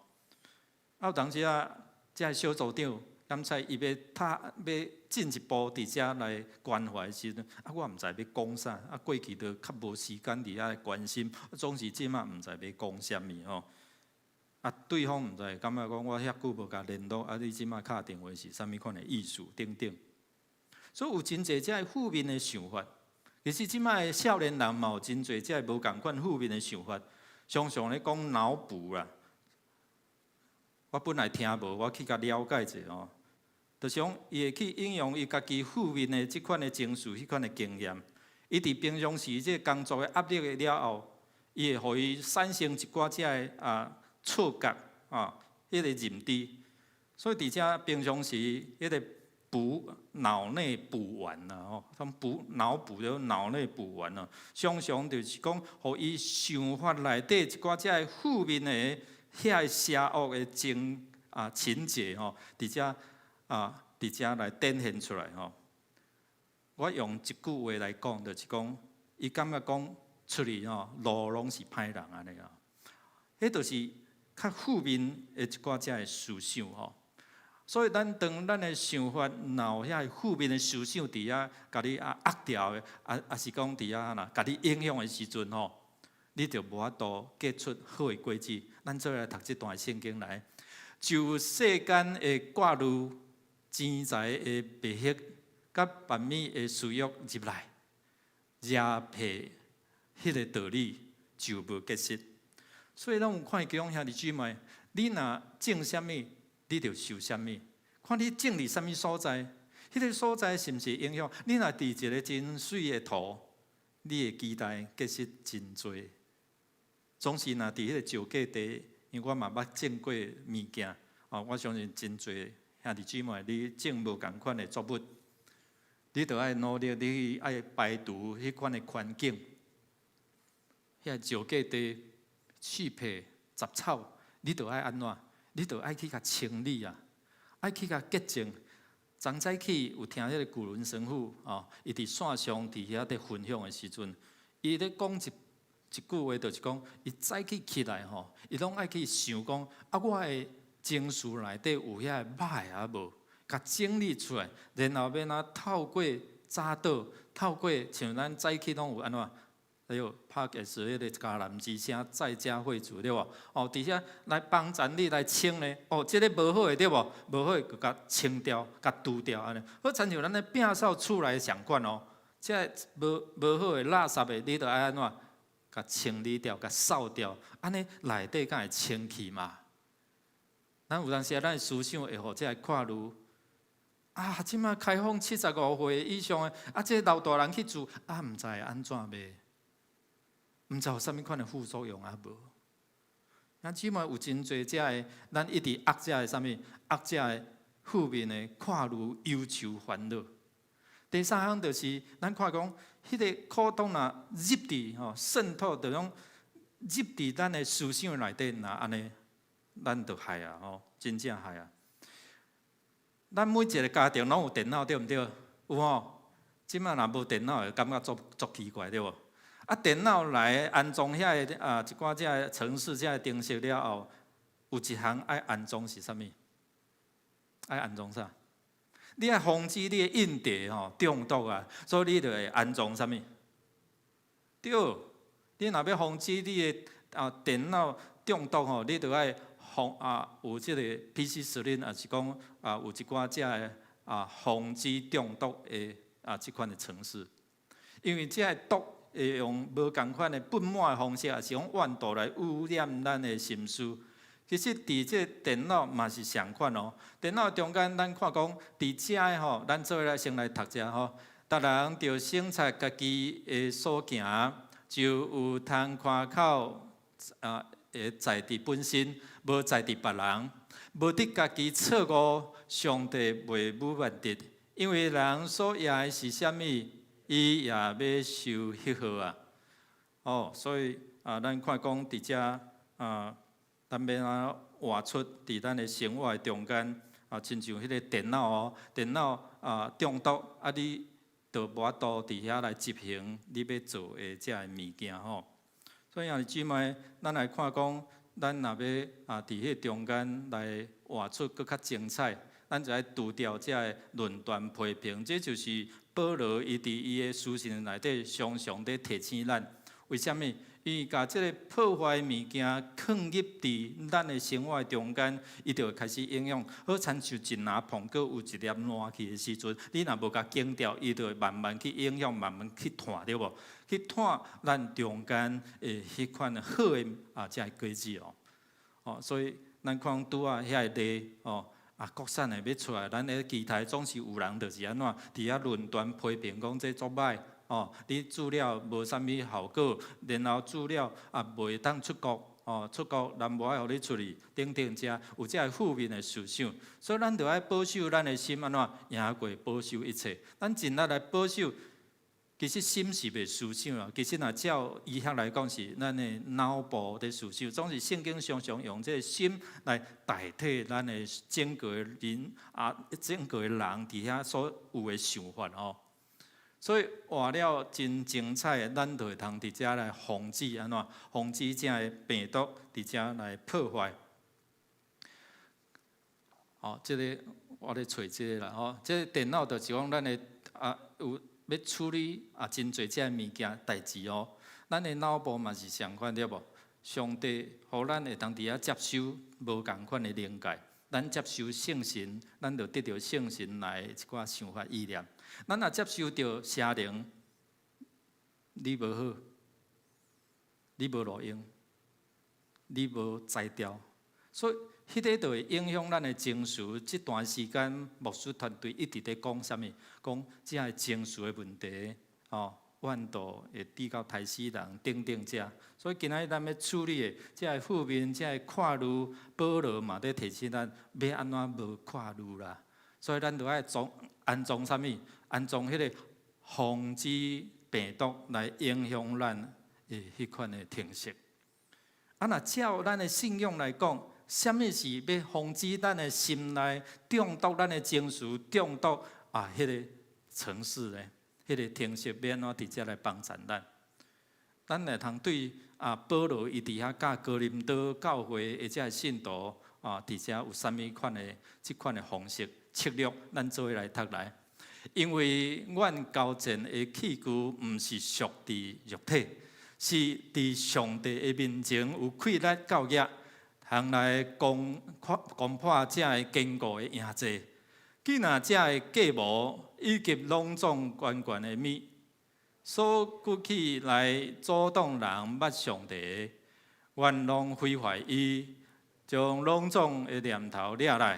S2: 有當時啊，這个小組長。檢採伊欲踏欲進一步佇遮來關懷時陣，我毋知欲講啥，過去都較無時間佇遐關心，總是這馬毋知欲講啥物吼。對方毋知感覺講我遐久無共聯絡，你這馬敲電話是啥物款的意思等等。所以有真濟遮个負面的想法，其實這馬的少年人嘛有真濟遮个無仝款負面的想法，常常咧講腦補啦。我本來聽無，我去共了解者吼。就是講，伊會去應用伊家己負面的這款的情緒、彼款的經驗。伊佇平常時這个工作的壓力的了後，伊會予伊產生一寡遮个錯覺，彼个認知。所以佇遮平常時，彼个補補腦內補丸啦吼，講補腦補就腦內補丸啊，常常就是講，予伊想法內底一寡這个負面的遐个邪惡的情節吼，佇遮來展現出來吼。我用一句話來講，就是講，伊感覺講出去吼，路攏是歹人按呢啊，彼就是較負面的一寡這个思想吼。所以咱當咱的想法若有遐負面的思想佇遐，共你壓掉的，抑是講佇遐呐，共你影響的時陣吼，你就無法度結出好的果子。咱做伙來讀這段聖經來，就世間的掛慮、錢財的迷惑、佮繁糜的私欲入來，惹騙彼个道理就無結實。所以咱有看見兄弟姊妹，你若種啥物，你就收啥物。看你種佇啥物所在，彼个所在是毋是影響？你若佇一个真媠的土，你會期待結實真濟。總是若佇彼個石塊地，因為我嘛捌種過物件，哦，我相信真濟兄弟姊妹，你種無仝款的作物，你著愛努力，你愛排除彼款的環境，遐石塊地、刺皮、雜草，你著愛按怎？你著愛去共清理啊，愛去共潔淨。昨早起有聽彼个古倫神父哦，伊佇線上佇遐佇分享的時陣，伊咧講一句話，就是講，伊早起起來吼，伊攏愛去想講，啊，我的情緒內底有遐个歹啊無，共整理出來，然後欲按怎透過早禱，透過像咱早起攏有按怎？還有拍嘅是彼个迦南之聲在家會主對無？哦，佇遐來幫助你來清咧。哦，這个無好的對無？無好的就共清掉，共除掉按呢。好親像咱咧摒掃厝內仝款哦。這个無好的垃圾的，你著愛按怎？共清理掉，共掃掉，按呢內底才會清氣嘛。咱有當時啊，咱的思想會予這个掛慮。啊，這馬開放75歲以上的，啊，這老大人去住，啊，毋知會按怎袂？毋知有啥物款的副作用啊無？咱姊妹有真濟這个，咱一直壓這个啥物，壓這个負面的掛慮、憂愁、煩惱。第三項就是咱看講，彼个苦毒若入佇吼滲透，就講入佇咱的思想內底，若按呢，咱就害啊吼，真正害啊！咱每一个家庭攏有電腦對毋對？有吼？這馬若無電腦，會感覺足足奇怪對無？啊，電腦來安裝遐个啊一寡這个程式、這个程式了後，有一項愛安裝是啥物？愛安裝啥？你愛防止你的硬碟吼中毒啊，所以你就會安裝啥物？對，你若欲防止你的啊電腦中毒吼，你就愛防啊有這個 PC Slim，抑是講啊有一寡這个啊防止中毒的啊這款的程式，因為這个毒會用無仝款的噴抹的方式，抑是用怨毒來污染咱的心思。其實佇這電腦嘛是仝款哦。電腦中間，咱看講佇遮的吼，咱做伙來先來讀者吼。逐人著省察家己的所行，就有通誇口啊，會在佇本身，無在佇別人，無得家己錯誤，上帝袂侮慢得，因為人所野的是啥物，伊也欲收彼號啊。哦，所以啊，咱看講佇遮啊，咱欲按怎活出佇咱的生活的中間啊，親像彼个電腦哦，電腦啊中毒啊，你就無法度佇遐來執行你欲做的這个物件吼。所以兄弟姊妹，咱來看講，咱若欲啊佇彼中間來活出閣較精彩，咱就愛除掉這个論斷批評，這就是保羅伊佇伊的書信內底常常佇提醒咱。為啥物？伊共這个破壞物件囥入佇咱的生活中間，伊就會開始影響。好親像一籃蘋果有一粒爛去的時陣，你若無共揀掉，伊就會慢慢去影響，慢慢去湠，對無？去湠咱中間的彼款好的啊，這个果子哦。哦，所以咱看拄仔遐個例哦，啊，國產的欲出來，咱咧期待總是有人就是按怎，佇遐論斷批評講這足歹。哦，你注了無啥物效果，然後注了也袂當出國。哦，出國人無愛予你出去，等等遮有這个負面的思想，所以咱著愛保守咱的心按怎贏過保守一切。咱盡力來保守，其實心是袂思想啊。其實若照醫學來講，是咱的腦部佇思想。總是聖經常常用這个心來代替咱的整個人啊，整個人佇遐所有的想法吼。所以活了真精彩，咱就會通佇遮來防止按怎？防止這个病毒佇遮來破壞。哦，這个我咧揣這个啦吼，這个電腦就是講咱的啊有欲處理啊真濟這个物件代誌哦。咱的腦部嘛是相款對無？上帝予咱會當佇遐接收無仝款的靈界。咱接受聖神，咱就得著聖神來一寡想法意念。咱若接受著邪靈，你無好，你無路用，你無才調，所以彼个就會影響咱的情緒。這段時間牧師團隊一直佇講啥物？講這个情緒的問題，哦，怨妒會致到刣死人等等這。所以今仔日咱欲處理的這个負面、這个看慮，保羅嘛佇提醒咱，欲按怎無看慮啦。所以咱著愛裝安裝啥物？安裝彼个防止病毒來影響咱的彼款的程式。啊，若照咱的信仰來講，啥物是欲防止咱的心內中毒，咱的情緒中毒啊？彼个程式呢？彼个程式欲按怎佇遮來幫助咱？咱會通對啊，保羅伊佇遐佮哥林多教會的這个信徒啊，佇遮有啥物款的這款的方式策略，咱做伙來讀來。因為阮交戰的器具毋是屬佇肉體，是佇上帝的面前有氣力夠額，通來攻攻破這个堅固的營寨。既若這个計謀以及攏總懸懸的物，所舉起來阻擋人捌上帝的，阮攏毀壞伊，將攏總的念頭掠來，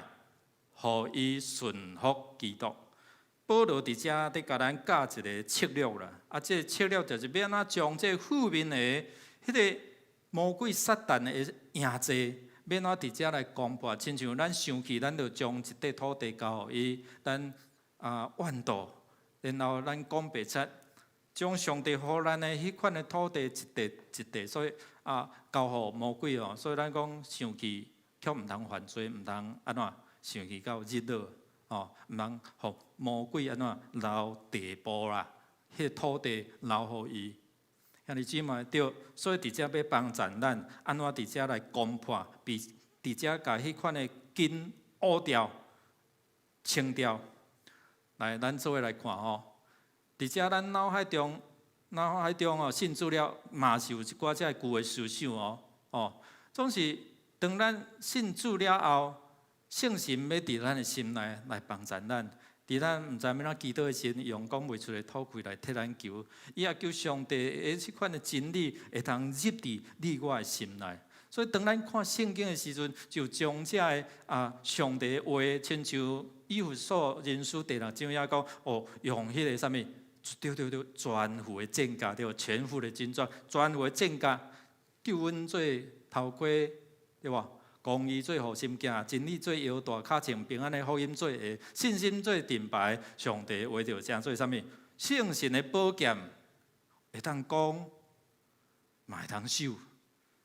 S2: 予伊順服基督。保羅佇遮佇共咱教一个策略啦，啊，這个策略就是欲按怎將這負面的彼个魔鬼撒旦的營寨，欲按怎佇遮來攻破。親像咱生氣，咱就將一塊土地交予伊，咱啊怨妒，然後咱講白賊，將上帝予咱的彼款的土地一塊一塊，所以啊交予魔鬼哦。所以咱講生氣卻毋通犯罪，毋通按怎生氣到日落。哦，毋通予魔鬼按怎留地步啦，彼个土地留予伊。兄弟姊妹對，所以佇遮欲幫助咱，按怎佇遮來攻破，比佇遮共彼款的根挖掉、清掉。來，咱做伙來看吼，佇遮咱腦海中、腦海中哦，信主了，嘛是有一寡這个舊的思想哦，哦，總是當咱信主了後，聖神欲佇咱的心內來幫助咱，佇咱毋知欲按怎祈禱的時陣，用講袂出的吐氣來替咱求，伊也求上帝的這款的真理會通入佇你我的心內。所以當咱看聖經的時陣，就將這个啊上帝的話，親像以弗所人書第六章遐講，哦，用彼个啥物？對對對，全副的戰甲對，全副的軍裝，全副的戰甲，救恩做頭盔，對無？公義做護心鏡，真理做腰帶，尻穿平安的福音做鞋，信心做盾牌，上帝話就成做啥物？聖神的寶劍會當攻，嘛會當守。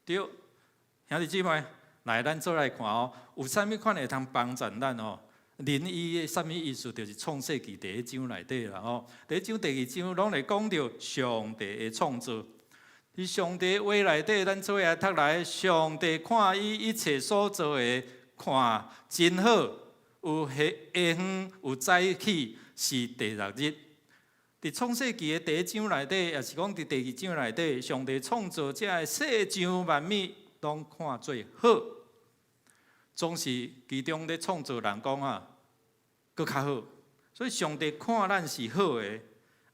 S2: 對，兄弟姊妹，來咱做來看哦，有啥物款會通幫助咱哦？靈醫的啥物意思？就是創世記第一章內底啦吼，第一章、第二章攏會講著上帝的創造。佇上帝話內底，咱做伙來讀來。上帝看伊一切所造的，看真好，有下下昏，有早起，是第六日。佇創世記的第一章內底，抑是講佇第二章內底，上帝創造這个世上萬物，攏看做好。總是其中咧創造人講啊，閣較好。所以上帝看咱是好的，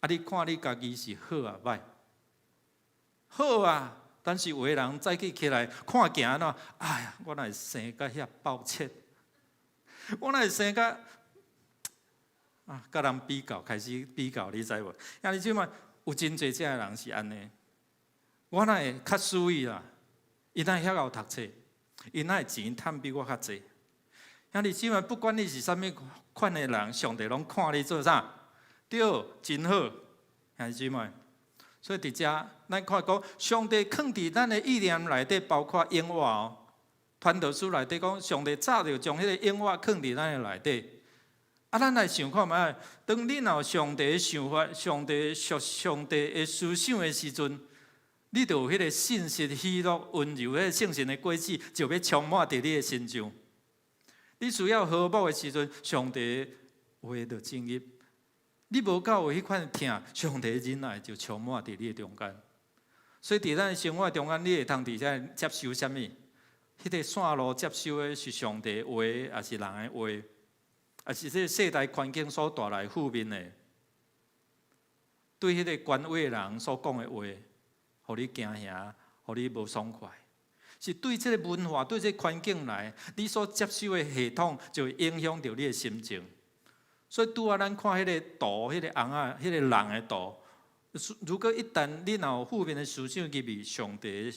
S2: 啊，你看你家己是好抑歹？好啊，但是有的人早起起來看鏡按怎，哎呀，我哪會生甲遐抱歉，我哪會生甲啊，佮人比較，開始比較，你知無？啊，你這擺有真濟這个人是按呢，我哪會較輸伊啦？伊哪會遐𠢕讀冊？伊哪會錢趁比我較濟？兄弟姊妹，不管你是啥物款的人，上帝攏看你做啥？對，真好，兄弟姊妹。所以佇遮，咱看講，上帝囥佇咱的意念內底，包括永活哦。傳道書內底講，上帝早就將彼个永活囥佇咱的內底。啊，咱來想看覓？當你若有上帝的想法、上帝屬上帝的思想的時陣，你就有彼个信實、喜樂、溫柔，彼个聖神的果子就欲充滿佇你的身上。你需要和睦的時陣，上帝話就進入。你無夠有彼款疼，上帝忍耐就充滿佇你的中間。所以佇咱生活中間，你會通佇遮接收啥物？彼个線路接收的是上帝話，抑是人的話，抑是這个世代環境所帶來負面的？對彼个權威的人所講的話，予你驚嚇，予你無爽快。是對這个文化、對這个環境來，你所接收的系統就會影響著你的心情。所以拄仔咱看彼个圖、彼个尪仔、彼个人的圖，如果一旦你若有負面的思想入去，上帝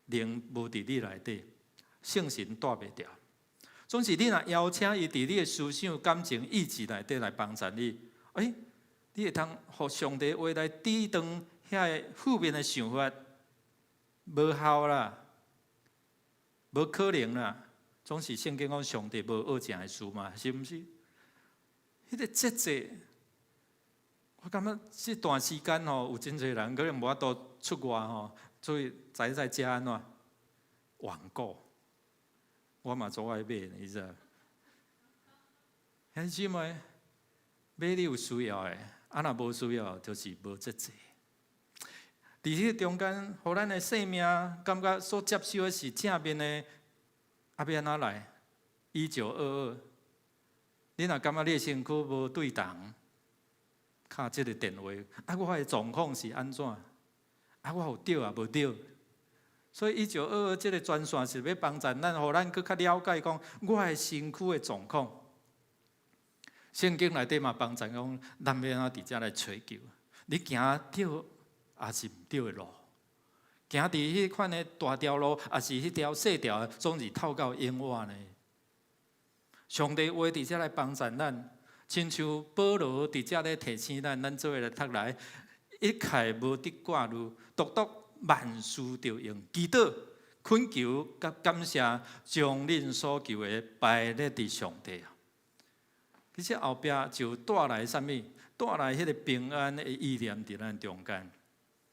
S2: 靈無佇你內底，聖神帶袂牢。總是你若邀請伊佇你的思想、感情、意志內底來幫助你，欸，你會通予上帝話來抵擋遐个負面的想法，無效啦，無可能啦。總是聖經講上帝無惡成的事嘛，是毋是？彼个節制，我感覺這段時間吼，有真濟人可能無法度出外吼，所以宅在家按怎網購，我嘛足愛買，你知？兄弟姊妹，買你有需要的，啊若無需要，就是無節制。佇彼个中間，予咱的生命感覺所接受的是正面的，啊欲按怎來？1922，你若感覺你的身軀無對同，敲這个電話，啊，我的狀況是按怎？啊，我有對抑無對？所以1922這个專線是欲幫助咱，予咱閣較了解講我的身軀的狀況。聖經內底嘛幫助講，咱欲按怎佇遮來揣求？你行對抑是毋對的路？行佇彼款的大條路，抑是彼條細條，總是透到永活呢？上帝話佇遮來幫助咱，親像保羅佇遮咧提醒咱，咱做伙來讀來，一概無得掛慮，獨獨萬事著用祈禱、懇求佮感謝，將恁所求的擺列佇上帝啊。其實後壁就帶來啥物？帶來彼个平安的意念佇咱中間。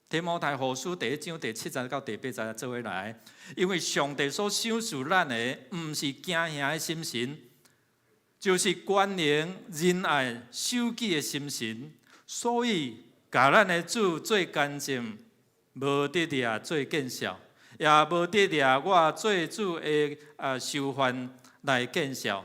S2: 提摩太後書第一章第七節到第八節做伙來，因為上帝所賞賜咱的，毋是驚嚇的心神，就是權能、仁愛、守己的心神，所以共咱的主做見證，無得掠做見笑，也無得掠我做主的囚犯來見笑。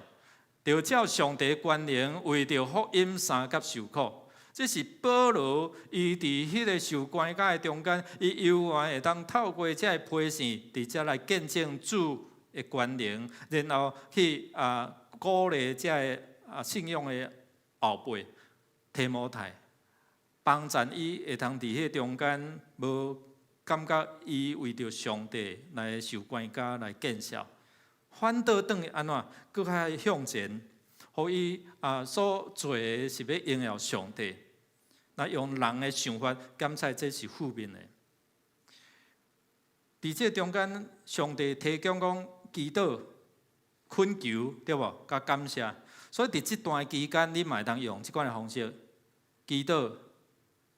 S2: 著照上帝權能，為著福音相佮受苦。這是保羅伊佇彼个受關監的中間，伊猶原會當透過這个批信，佇遮來見證主的權能，然後去鼓勵這个信仰的後輩提摩太，幫助伊會通佇彼个中間無感覺伊為著上帝來受關監來見笑，反倒轉去按怎，閣較向前，予伊所做的是欲榮耀上帝。那用人的想法檢測這是負面的。佇這中間，上帝提供講祈禱、懇求，對無？佮感謝。所以佇這段期間，你嘛會當用這款的方式祈禱。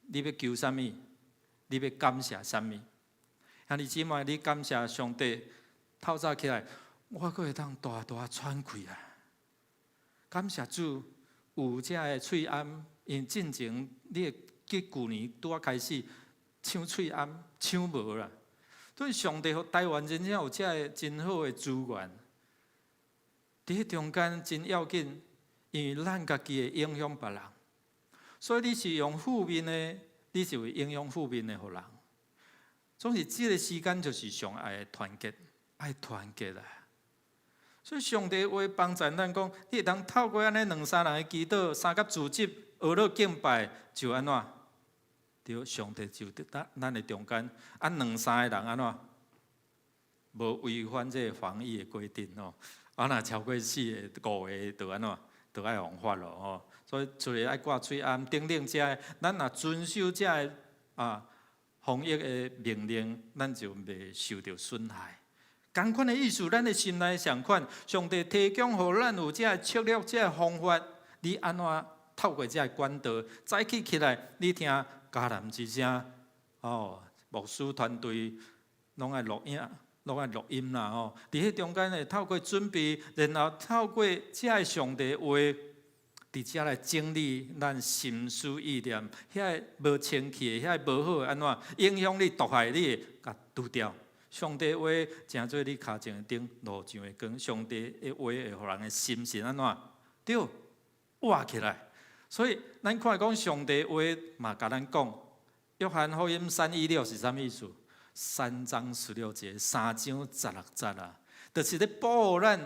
S2: 你欲求啥物？你欲感謝啥物？兄弟姊妹，你感謝上帝，透早起來，我閣會當大大喘氣啊！感謝主有這个喙罨，因為進前你會記舊年拄仔開始搶喙罨搶無啦。所以上帝予台灣真正有這个真好的資源，佇彼中間真要緊，因為咱家己會影響別人，所以你是用負面的，你就會影響負面的予人。總是這个時間就是上愛團結，愛團結啊！所以上帝話幫助咱講，你會當透過按呢兩三人的祈禱，相佮組織，學樂敬拜，就按怎？對，上帝就佇咱的中間。啊，兩三个人按怎？無違反這個防疫的規定吼。啊，若超過四個、五個，就按怎，就愛予罰咯吼。所以出來愛掛喙罨等等這个，咱若遵守這个防疫的命令，咱就袂受著損害。仝款的意思，咱的心內相款，上帝提供予咱有這个策略、這个方法，你按怎透過這个管道，早起起來，你聽迦南之聲，哦，牧師團隊攏愛錄影，攏愛錄音啦吼。佇彼中間會透過準備，然後透過這个上帝話，佇遮來整理咱心思意念，遐个無清氣的，遐个無好的按怎影響你、毒害你的，共除掉。上帝話成做你跤前的燈，路上的光。上帝的話會予人的心神按怎？對，活起來。所以咱看講上帝話嘛，共咱講，約翰福音3:16是啥物意思？3章16節，3章16節啊，就是咧保護咱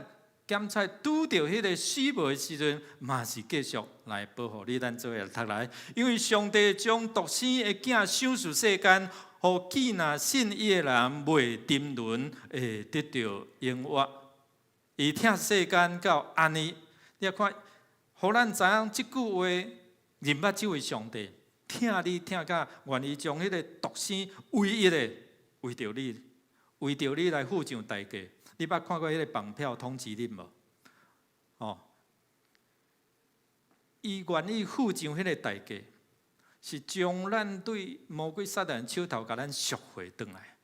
S2: 檢測拄著彼个死亡的時陣，嘛是繼續來保護你。咱做伙讀來，因為上帝將獨生的囝賞賜世間，予既若信伊的人袂沉淪，會得著永活。伊疼世間到按呢，你看，予咱知影這句話，認捌這位上帝，疼你疼甲願意將彼个獨生唯一的為著你，為著你來付上代價。你捌看過彼個綁票通緝令無？哦，伊願意付上彼個代價，是將咱對魔鬼撒旦手頭共咱贖回轉來。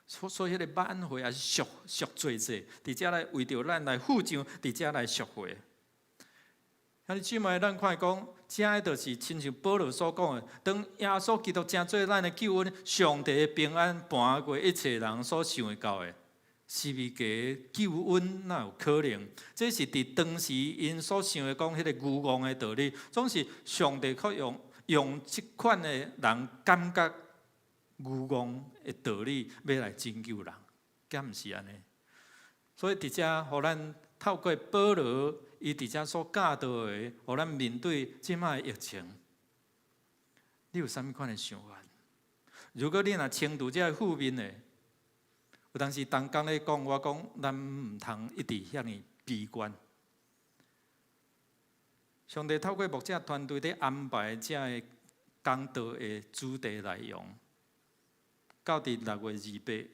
S2: 所以彼個挽回抑是贖罪祭，佇遮來為著咱來付上，佇遮來贖回。兄弟姊妹，咱看講，這个就是親像保羅所講的，當耶穌基督成做咱的救恩，上帝的平安盤過一切人所想會到的。是毋是救恩哪有可能？這是佇當時𪜶所想的講彼个愚戇的道理，總是上帝閣用這款的人感覺愚戇的道理，欲來拯救人，敢毋是按呢？所以佇遮，予咱透過保羅伊佇遮所教導的，予咱面對這擺的疫情，你有啥物款的想法？如果你若程度這負面的，有當時同工咧講，我講咱毋通一直遐爾悲觀。上帝透過牧者團隊咧安排這个講道的主題內容，到佇6月28，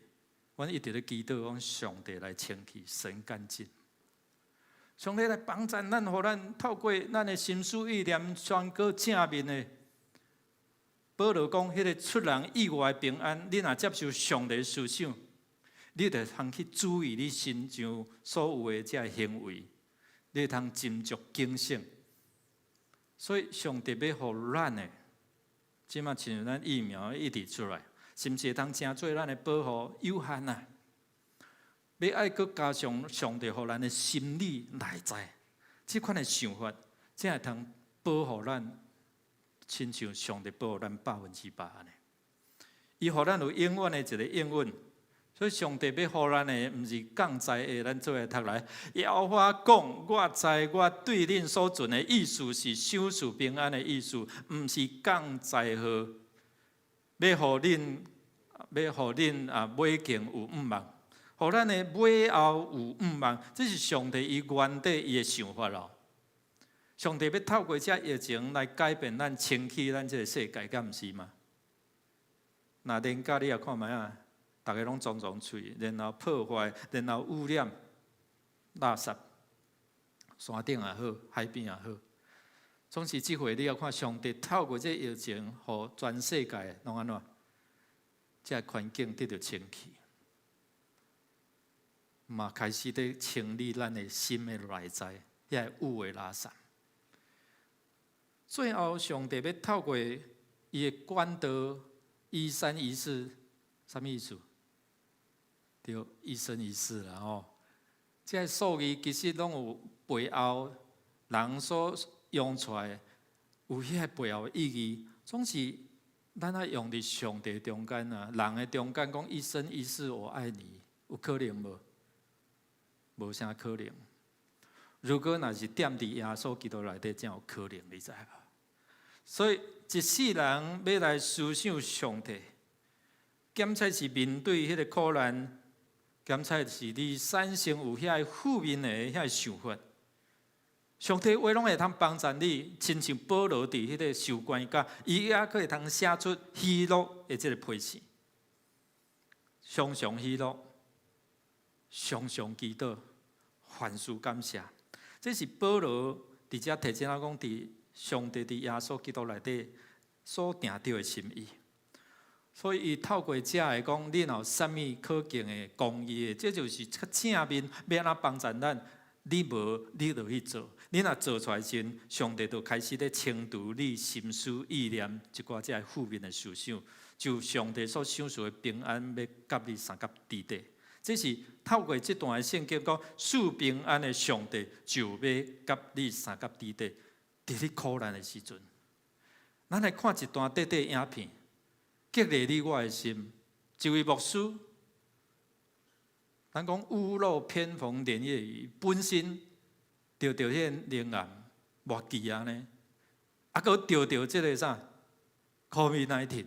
S2: 阮一直咧祈禱，講上帝來清氣，神乾淨。上帝來幫助咱，予咱透過咱的心思意念宣告正面的。保羅講，彼个出人意外的平安，你若接受上帝思想，你就通去注意你身上所有的這个行為，你會通斟酌警醒。所以上帝欲予咱的，這馬親像咱疫苗一直出來，是毋是會通成做咱的保護有限啊？欲愛閣加上上帝予咱的心理內在，這款的想法，才會通保護咱，親像上帝保護咱100%按呢。伊予咱有永遠的一个應允。所以上帝欲予咱的，毋是降災的，咱做伙讀來。耶和華講：我知我對恁所存的意思是賞賜平安的意思，毋是降災禍。欲予恁啊，尾間有向望，予咱的尾後有向望。這是上帝伊原底伊的想法咯。上帝欲透過這疫情來改變咱、清氣咱這个世界，敢毋是嗎？若連假你也看覓啊？逐个攏裝裝喙，然後破壞，然後污染、垃圾，山頂也好，海邊也好，總是這回你要看上帝透過這疫情，予全世界攏按怎？這个環境得著清氣，嘛開始佇清理咱的心的內在，遐个有的垃圾。最後，上帝欲透過伊的管道，一生一世，啥物意思？對，一生一世啦吼。這个數字其實攏有背後人所用出來，有彼个背後的意義，總是咱愛用佇上帝中間啊，人的中間講一生一世我愛你，有可能無？無啥可能。如果若是踮佇耶穌基督內底，才有可能，你知無？所以一世人欲來思想上帝，檢測是面對彼个苦難。檢採是你產生有遐个負面的遐个想法。上帝話攏會通幫助你，親像保羅佇彼个受關監，伊猶閣會通寫出喜樂的這个批示。常常喜樂，常常祈禱，凡事感謝。這是保羅佇遮提醒咱講，佇上帝佇耶穌基督內底所定著的心意。所以，伊透過遮來講，你若有啥物可敬的、公義的，這就是較正面，欲按怎幫助咱？你無，你就去做。你若做出來時，上帝就開始咧清除你心思意念一寡這个負面的思想，就上帝所賞賜的平安，欲佮你相佮佇底。這是透過這段的聖經講，賜平安的上帝就欲佮你相佮佇底。佇你苦難的時陣，咱來看一段短短影片，激勵你我的心。一位牧師，咱講屋漏偏逢連夜雨，本身著著彼个乳癌末期按呢，啊，閣著著這个啥，COVID-19，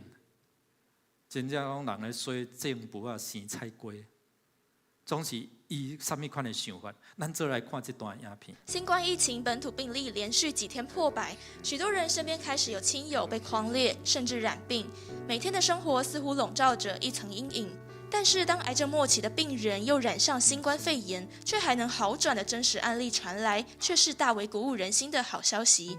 S2: 真正講人咧洗政府啊，生菜瓜，總是伊啥物款的想法？咱做來看這段影片。
S4: 新冠疫情本土病例連續幾天破百，許多人身邊開始有親友被匡列，甚至染病，每天的生活似乎籠罩着一層陰影。但是，當癌症末期的病人又染上新冠肺炎，卻還能好轉的真實案例傳來，卻是大為鼓舞人心的好消息。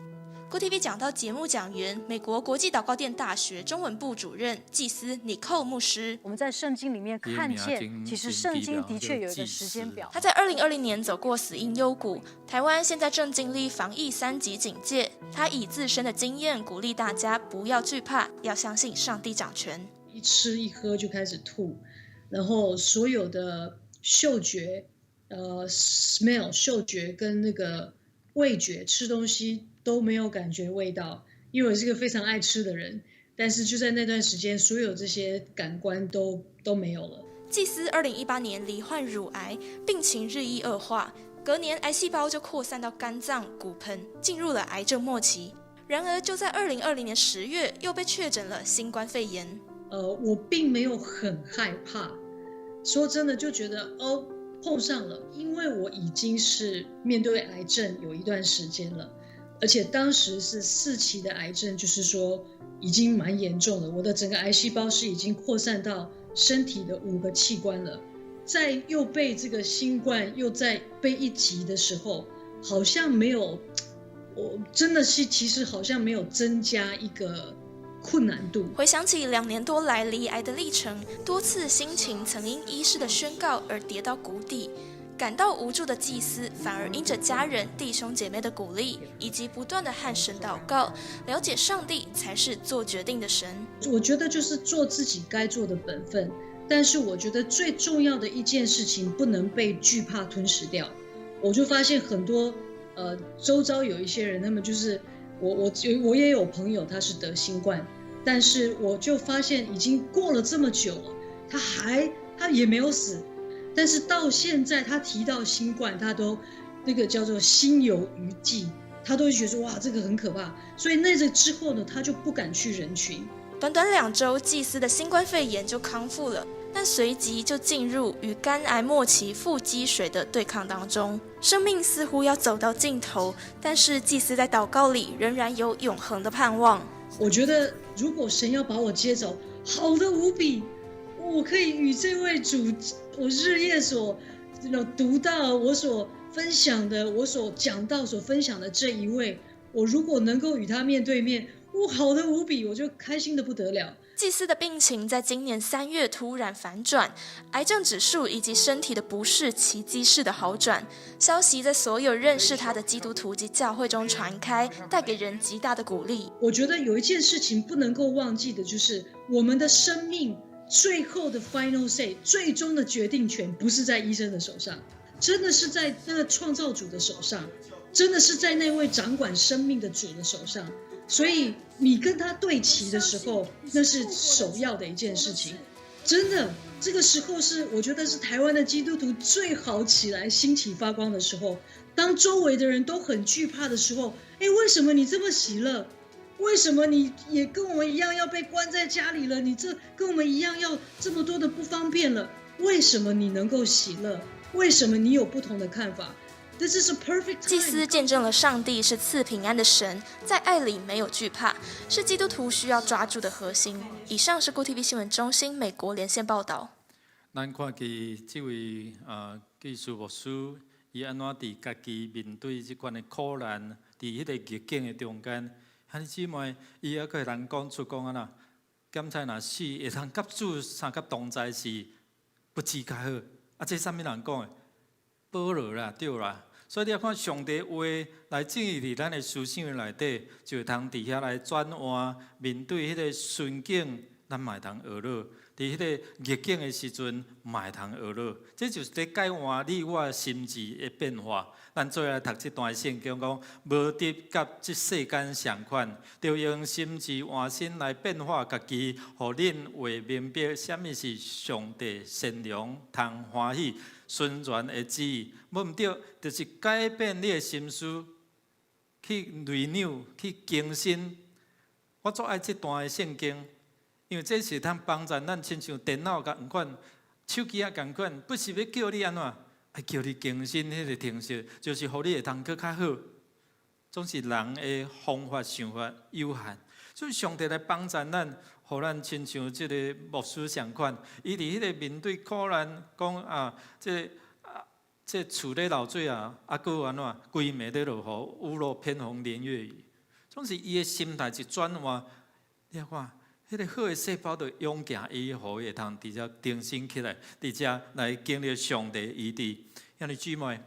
S4: Good TV 講道節目講員，美國國際禱告殿大學中文部主任祭司尼寇牧師。
S5: 我們在聖經裡面看見，其實聖經的確有一個時間表。
S4: 他在2020年走過死蔭幽谷，台灣現在正經歷防疫三級警戒。他以自身的經驗鼓勵大家不要懼怕，要相信上帝掌權。
S6: 一吃一喝就開始吐，然後所有的嗅覺，smell 嗅覺跟那個味覺，吃東西都沒有感覺味道。因為我是一個非常愛吃的人，但是就在那段時間，所有這些感官都沒有了。
S4: 祭司2018年罹患乳癌，病情日益惡化，隔年癌細胞就擴散到肝臟、骨盆，進入了癌症末期。然而就在2020年10月，又被確診了新冠肺炎。
S6: 我並沒有很害怕，說真的就覺得哦，碰上了，因為我已經是面對癌症有一段時間了，而且當時是四期的癌症，就是說已經蠻嚴重的，我的整個癌細胞是已經擴散到身體的五個器官了，在又被這個新冠又在被一擊的時候，好像沒有，我真的是其實好像沒有增加一個困難度。
S4: 回想起2年多來罹癌的歷程，多次心情曾因醫師的宣告而跌到谷底，感到無助的祭司，反而因着家人、弟兄姐妹的鼓勵，以及不斷的和神禱告，了解上帝才是做決定的神。
S6: 我覺得就是做自己該做的本分，但是我覺得最重要的一件事情不能被懼怕吞噬掉。我就發現很多，周遭有一些人，他們就是我也有朋友，他是得新冠。但是我就發現已經過了這麼久了，他也沒有死，但是到現在他提到新冠，他都那個叫做心有餘悸，他都會覺得說哇，這個很可怕，所以那個之後呢，他就不敢去人群。
S4: 短短2周，祭司的新冠肺炎就康復了，但隨即就進入與肝癌末期腹積水的對抗當中，生命似乎要走到盡頭，但是祭司在禱告裡仍然有永恆的盼望。
S6: 我覺得如果神要把我接走，好的無比，我可以與這位主，我日夜所讀到、我所分享的、我所講到、所分享的這一位，我如果能夠與他面對面，我好的無比，我就開心的不得了。
S4: 祭司的病情在今年3月突然反轉，癌症指數以及身體的不適奇蹟式的好轉，消息在所有認識他的基督徒及教會中傳開，帶給人極大的鼓勵。
S6: 我覺得有一件事情不能夠忘記的，就是我們的生命最後的 final say，最終的決定權不是在醫生的手上，真的是在那個創造主的手上，真的是在那位掌管生命的主的手上。所以你跟他對齊的時候，那是首要的一件事情。真的，這個時候是我覺得是台灣的基督徒最好起來興起發光的時候。當周圍的人都很懼怕的時候，哎，為什麼你這麼喜樂？為什麼你也跟我們一樣要被關在家裡了？你這跟我們一樣要這麼多的不方便了？為什麼你能夠喜樂？為什麼你有不同的看法？This is a perfect
S4: 祭司見證了上帝是賜平安的神，在愛裡沒有懼怕，是基督徒需要抓住的核心。以上是 GOTV 新聞中心美國連線報道。
S2: 咱看見這位祭司牧師，伊按怎佇家己面對這款的苦難，佇彼個逆境的中間，兄弟姊妹，伊猶閣會通講出講按怎？檢菜若死，會通佮主相佮同在是不知較好。啊，這啥物人講的？保羅啦，對啦。所以你看上帝話來進入佇咱的思想的內底，就會通佇遐來轉換，面對彼個順境，咱嘛會通呵咾；佇彼個逆境的時陣，嘛會通呵咾。這就是佇改換你我心智的變化。咱做伙來讀這段聖經，講無得佮這世間相款，著用心智換新來變化家己，予恁會明白啥物是上帝善良、通歡喜、純全的旨意。無毋對，就是改變你的心思，去 renew，去更新。我足愛這段的聖經，因為這是通幫助咱，親像電腦仝款，手機仔仝款，不是欲叫你按怎，愛叫你更新彼個程式，就是予你會通閣較好。總是人的方法想法有限，所以上帝來幫助咱，予咱親像這個牧師相款，伊佇彼個面對苦難，講啊，這厝咧漏水啊，啊，閣按怎，規暝咧落雨，屋漏偏逢連夜雨，總是伊的心態一轉換，你看，彼個好的細胞就湧行伊，予伊會通佇遮重新起來，佇遮來經歷上帝醫治。兄弟姊妹，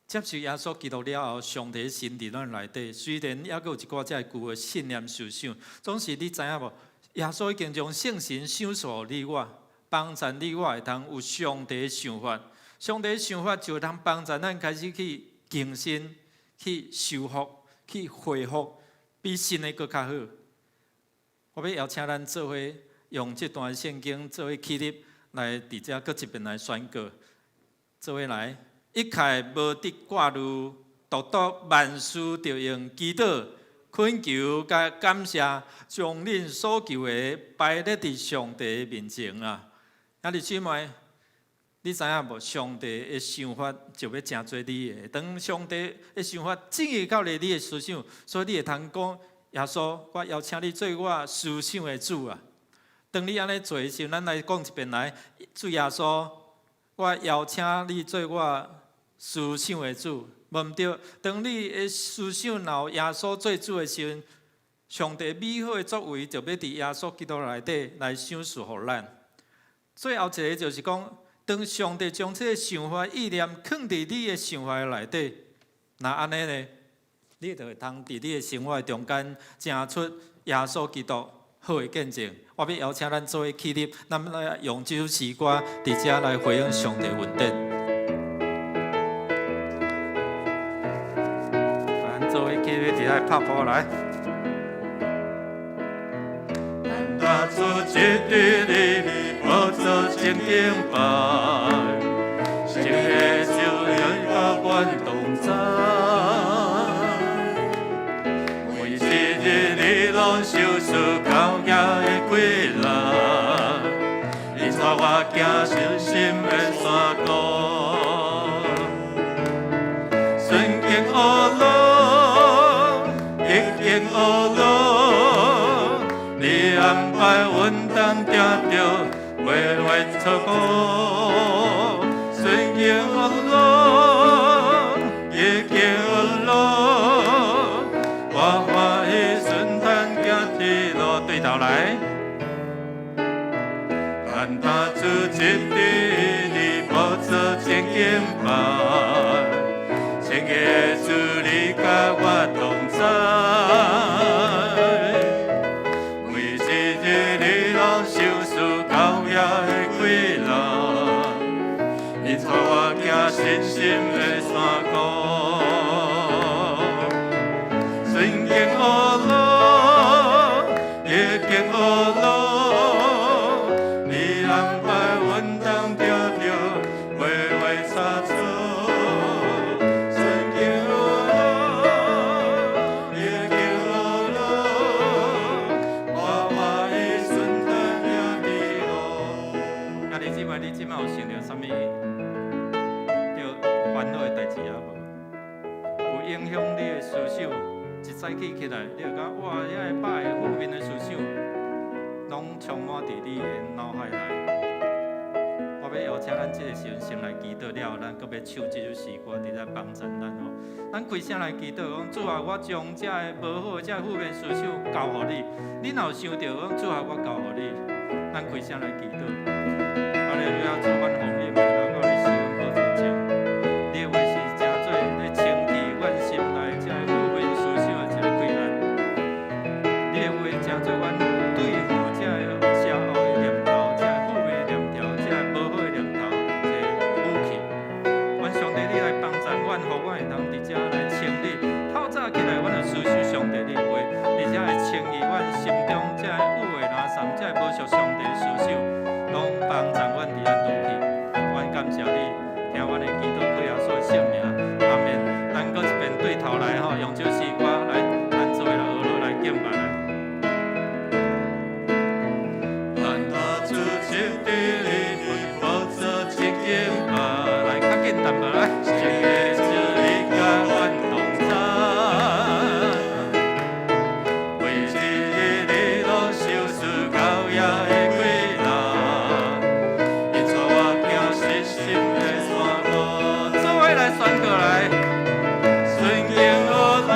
S2: 接受耶穌基督了後，上帝神佇咱內底，雖然猶閣有一寡這舊的信念思想，總是你知影無？耶穌已經將聖神賞賜予你我，幫助你我會通有上帝的想法。上帝的想法就會通幫助咱開始去更新、去修復、去恢復，比新的閣較好。我欲邀請咱做伙用這段聖經做伙起立，來佇遮閣一遍來宣告。做伙來，一概無得掛慮，獨獨萬事著用祈禱、懇求佮感謝，將恁所求的擺列佇上帝面前啊！兄弟姊妹，你知影無？上帝的想法就欲成做你的。當上帝的想法進入到你的思想，所以你會通講：耶穌，我邀請你做我思想的主啊！當你按呢做的時陣，咱來講一遍來，主耶穌，我邀請你做我思想的主，無毋對。當你的思想若有耶穌做主的時陣，上帝美好的作為就欲佇耶穌基督內底來賞賜予咱。最後一个就是講，當上帝將這个想法意念囥佇你的想法內底，若按呢呢，你就會通佇你的生活中間成出耶穌基督好的見證。我欲邀請咱做伙起立，咱來用這首詩歌佇遮來回應上帝恩典。咱做伙起立，佇遐拍鼓來。
S7: 咱主一直佇你寶座前敬拜，聖的主靈佮阮同在。每一日你攏賞賜高額的氣力，你帶我行信心的山谷，順境呵咾，逆境呵咾，你安排阮當定著袂會錯過。順境呵咾，逆境呵咾，我歡喜順坦行天路，對頭來。咱大主一直佇寶座前敬拜，聖的主你佮我同在。每一日你攏賞賜高額的氣力，你帶我行信心的山谷，順境呵咾，逆境呵咾，你安排阮當定著袂會差錯。順境呵咾，逆境呵咾，我歡喜順坦行天路。
S2: 兄弟姊妹，你代誌啊無？有影響你的思想，一早起起來，你就感覺哇，遐个百个負面的思想，攏充滿佇你的腦海內。我欲邀請咱這個時陣先來祈禱了後，咱閣欲唱這首詩歌，佇咧幫贊咱吼。咱開聲來祈禱，講主啊，我將這个無好、這个負面思想交予你。你若有想著，講主啊，我交予你。咱開聲來祈禱。哈利路亞，主，阮奉你名來到你施恩寶座前。你的話是誠做咧清去阮心內這个負面思想的一个氣力。你的話誠做阮對付這个邪惡的念頭、這个負面的念頭、這个無好的念頭一个武器。願上帝你來幫助阮，予阮會當佇遮來清理。透早起來，阮就思想上帝你的話，而且會清理阮心中這个有的垃圾，這个無屬上帝的思想，攏幫助阮佇遐除去。阮感謝你，聽阮的祈禱，靠耶穌的聖名，阿們。咱閣一遍對頭來吼，用這首詩歌來，咱做伙來學落來敬拜來。
S7: 咱大主一佇你寶座前敬拜，
S2: 來較緊淡薄來。
S7: 一个主你佮阮同在，為一日日攏受死高壓的困難，伊帶我行實心的山路，
S2: 做伙來宣告來。
S7: 順境惡路，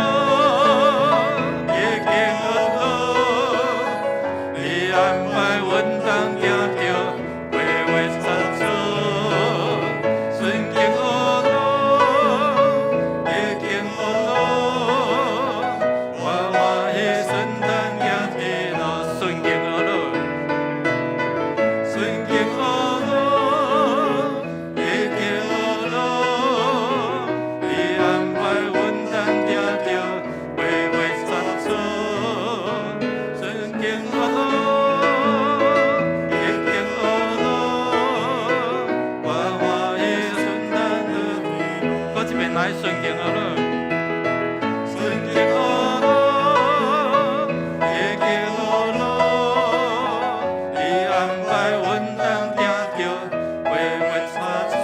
S7: 逆境惡路，你安排阮當行著規劃殺出。順境惡路，逆境惡路，我歡喜順坦行這路，
S2: 順境惡路，
S7: 順境惡路，逆境惡路，你安排阮當行著規劃殺出。順境惡路，逆境惡路，我歡喜順坦行
S2: 閣一遍來順境惡路。
S7: 順境惡路，逆境惡路，你安排阮當行著規劃殺出。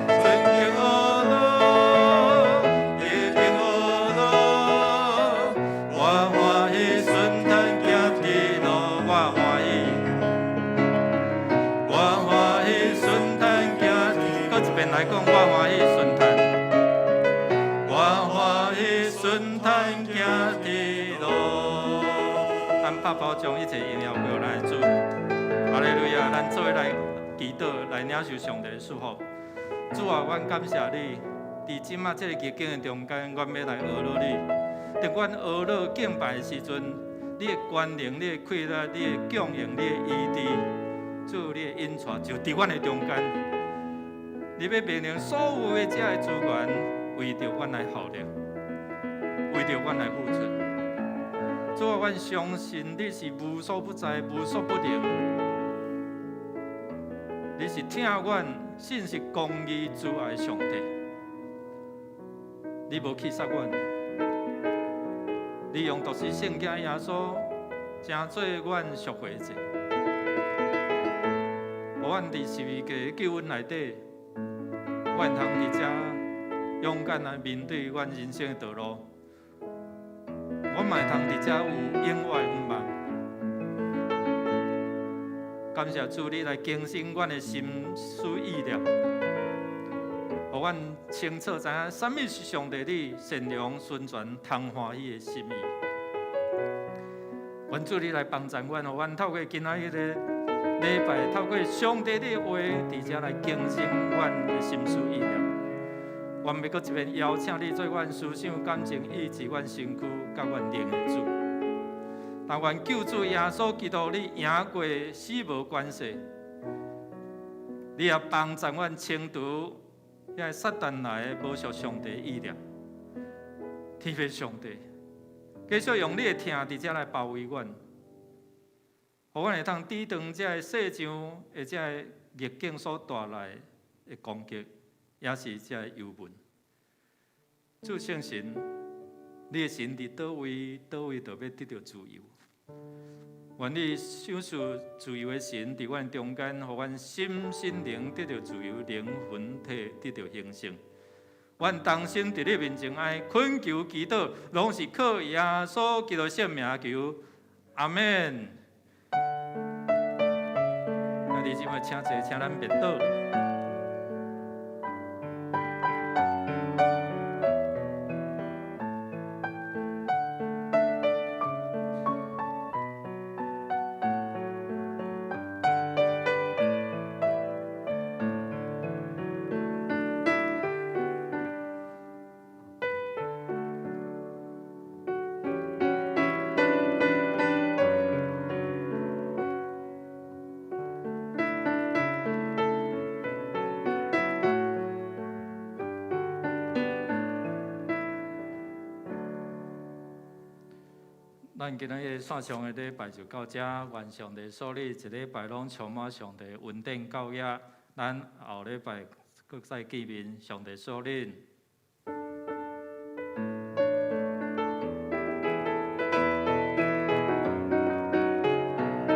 S7: 順境惡路，逆境惡路，我歡喜順坦行這路，
S2: 我歡喜，
S7: 我歡喜順坦行。
S2: 閣一遍來講，我歡喜順坦。
S7: 我歡喜順坦行這路。
S2: 咱拍包將一切榮耀歸予咱的主。哈利路亞！咱做伙來祈禱，來領受上帝的祝福。主啊，阮感謝你，佇這馬這个逆境的中間，阮欲來學落你。當阮學落敬拜的時陣，你的權能、你的氣力、你的供應、你的醫治，主你的引帶就佇阮的中間。你欲命令所有的這个資源，為著阮來效力，為著阮來付出。主啊，阮相信你是無所不在、無所不能。你是疼阮、信實、公義、慈愛的上帝。你無棄殺阮，你用獨生聖子耶穌，成做阮贖回祭。予阮佇十字架的救恩內底，阮會通佇遮勇敢來面對阮人生的道路。阮嘛會通佇遮有永遠的盼望。感謝主，你來更新阮的心思意念，予阮清楚知影啥物是上帝你善良、純全、通歡喜的心意。願主你來幫助阮，予阮透過今仔日的禮拜，透過上帝的話，佇遮來更新阮的心思意念。阮欲閣一遍邀請你做阮思想、感情、意志、阮身軀、佮阮靈的主。但願救主耶穌基督，你贏過死無關係，你也幫助阮清除遐撒旦來的無屬上帝意念。天父上帝，繼續用你的疼佇遮來包圍阮，予阮會當抵擋這个世上的這个逆境所帶來的攻擊，也是這个憂悶。主聖神，你的神佇佗位，佗位就欲得著自由。願你賞賜自由的神佇阮中間，予阮心身靈得著自由，靈魂體得著興盛。阮同心佇你面前愛懇求祈禱，攏是靠耶穌基督聖名求，阿門。兄弟姊妹，請坐，請咱默禱。咱今仔日線上的禮拜就到這，願上帝賜你一禮拜攏充滿上帝恩典教育。咱後禮拜閣再見面，上帝賜恁。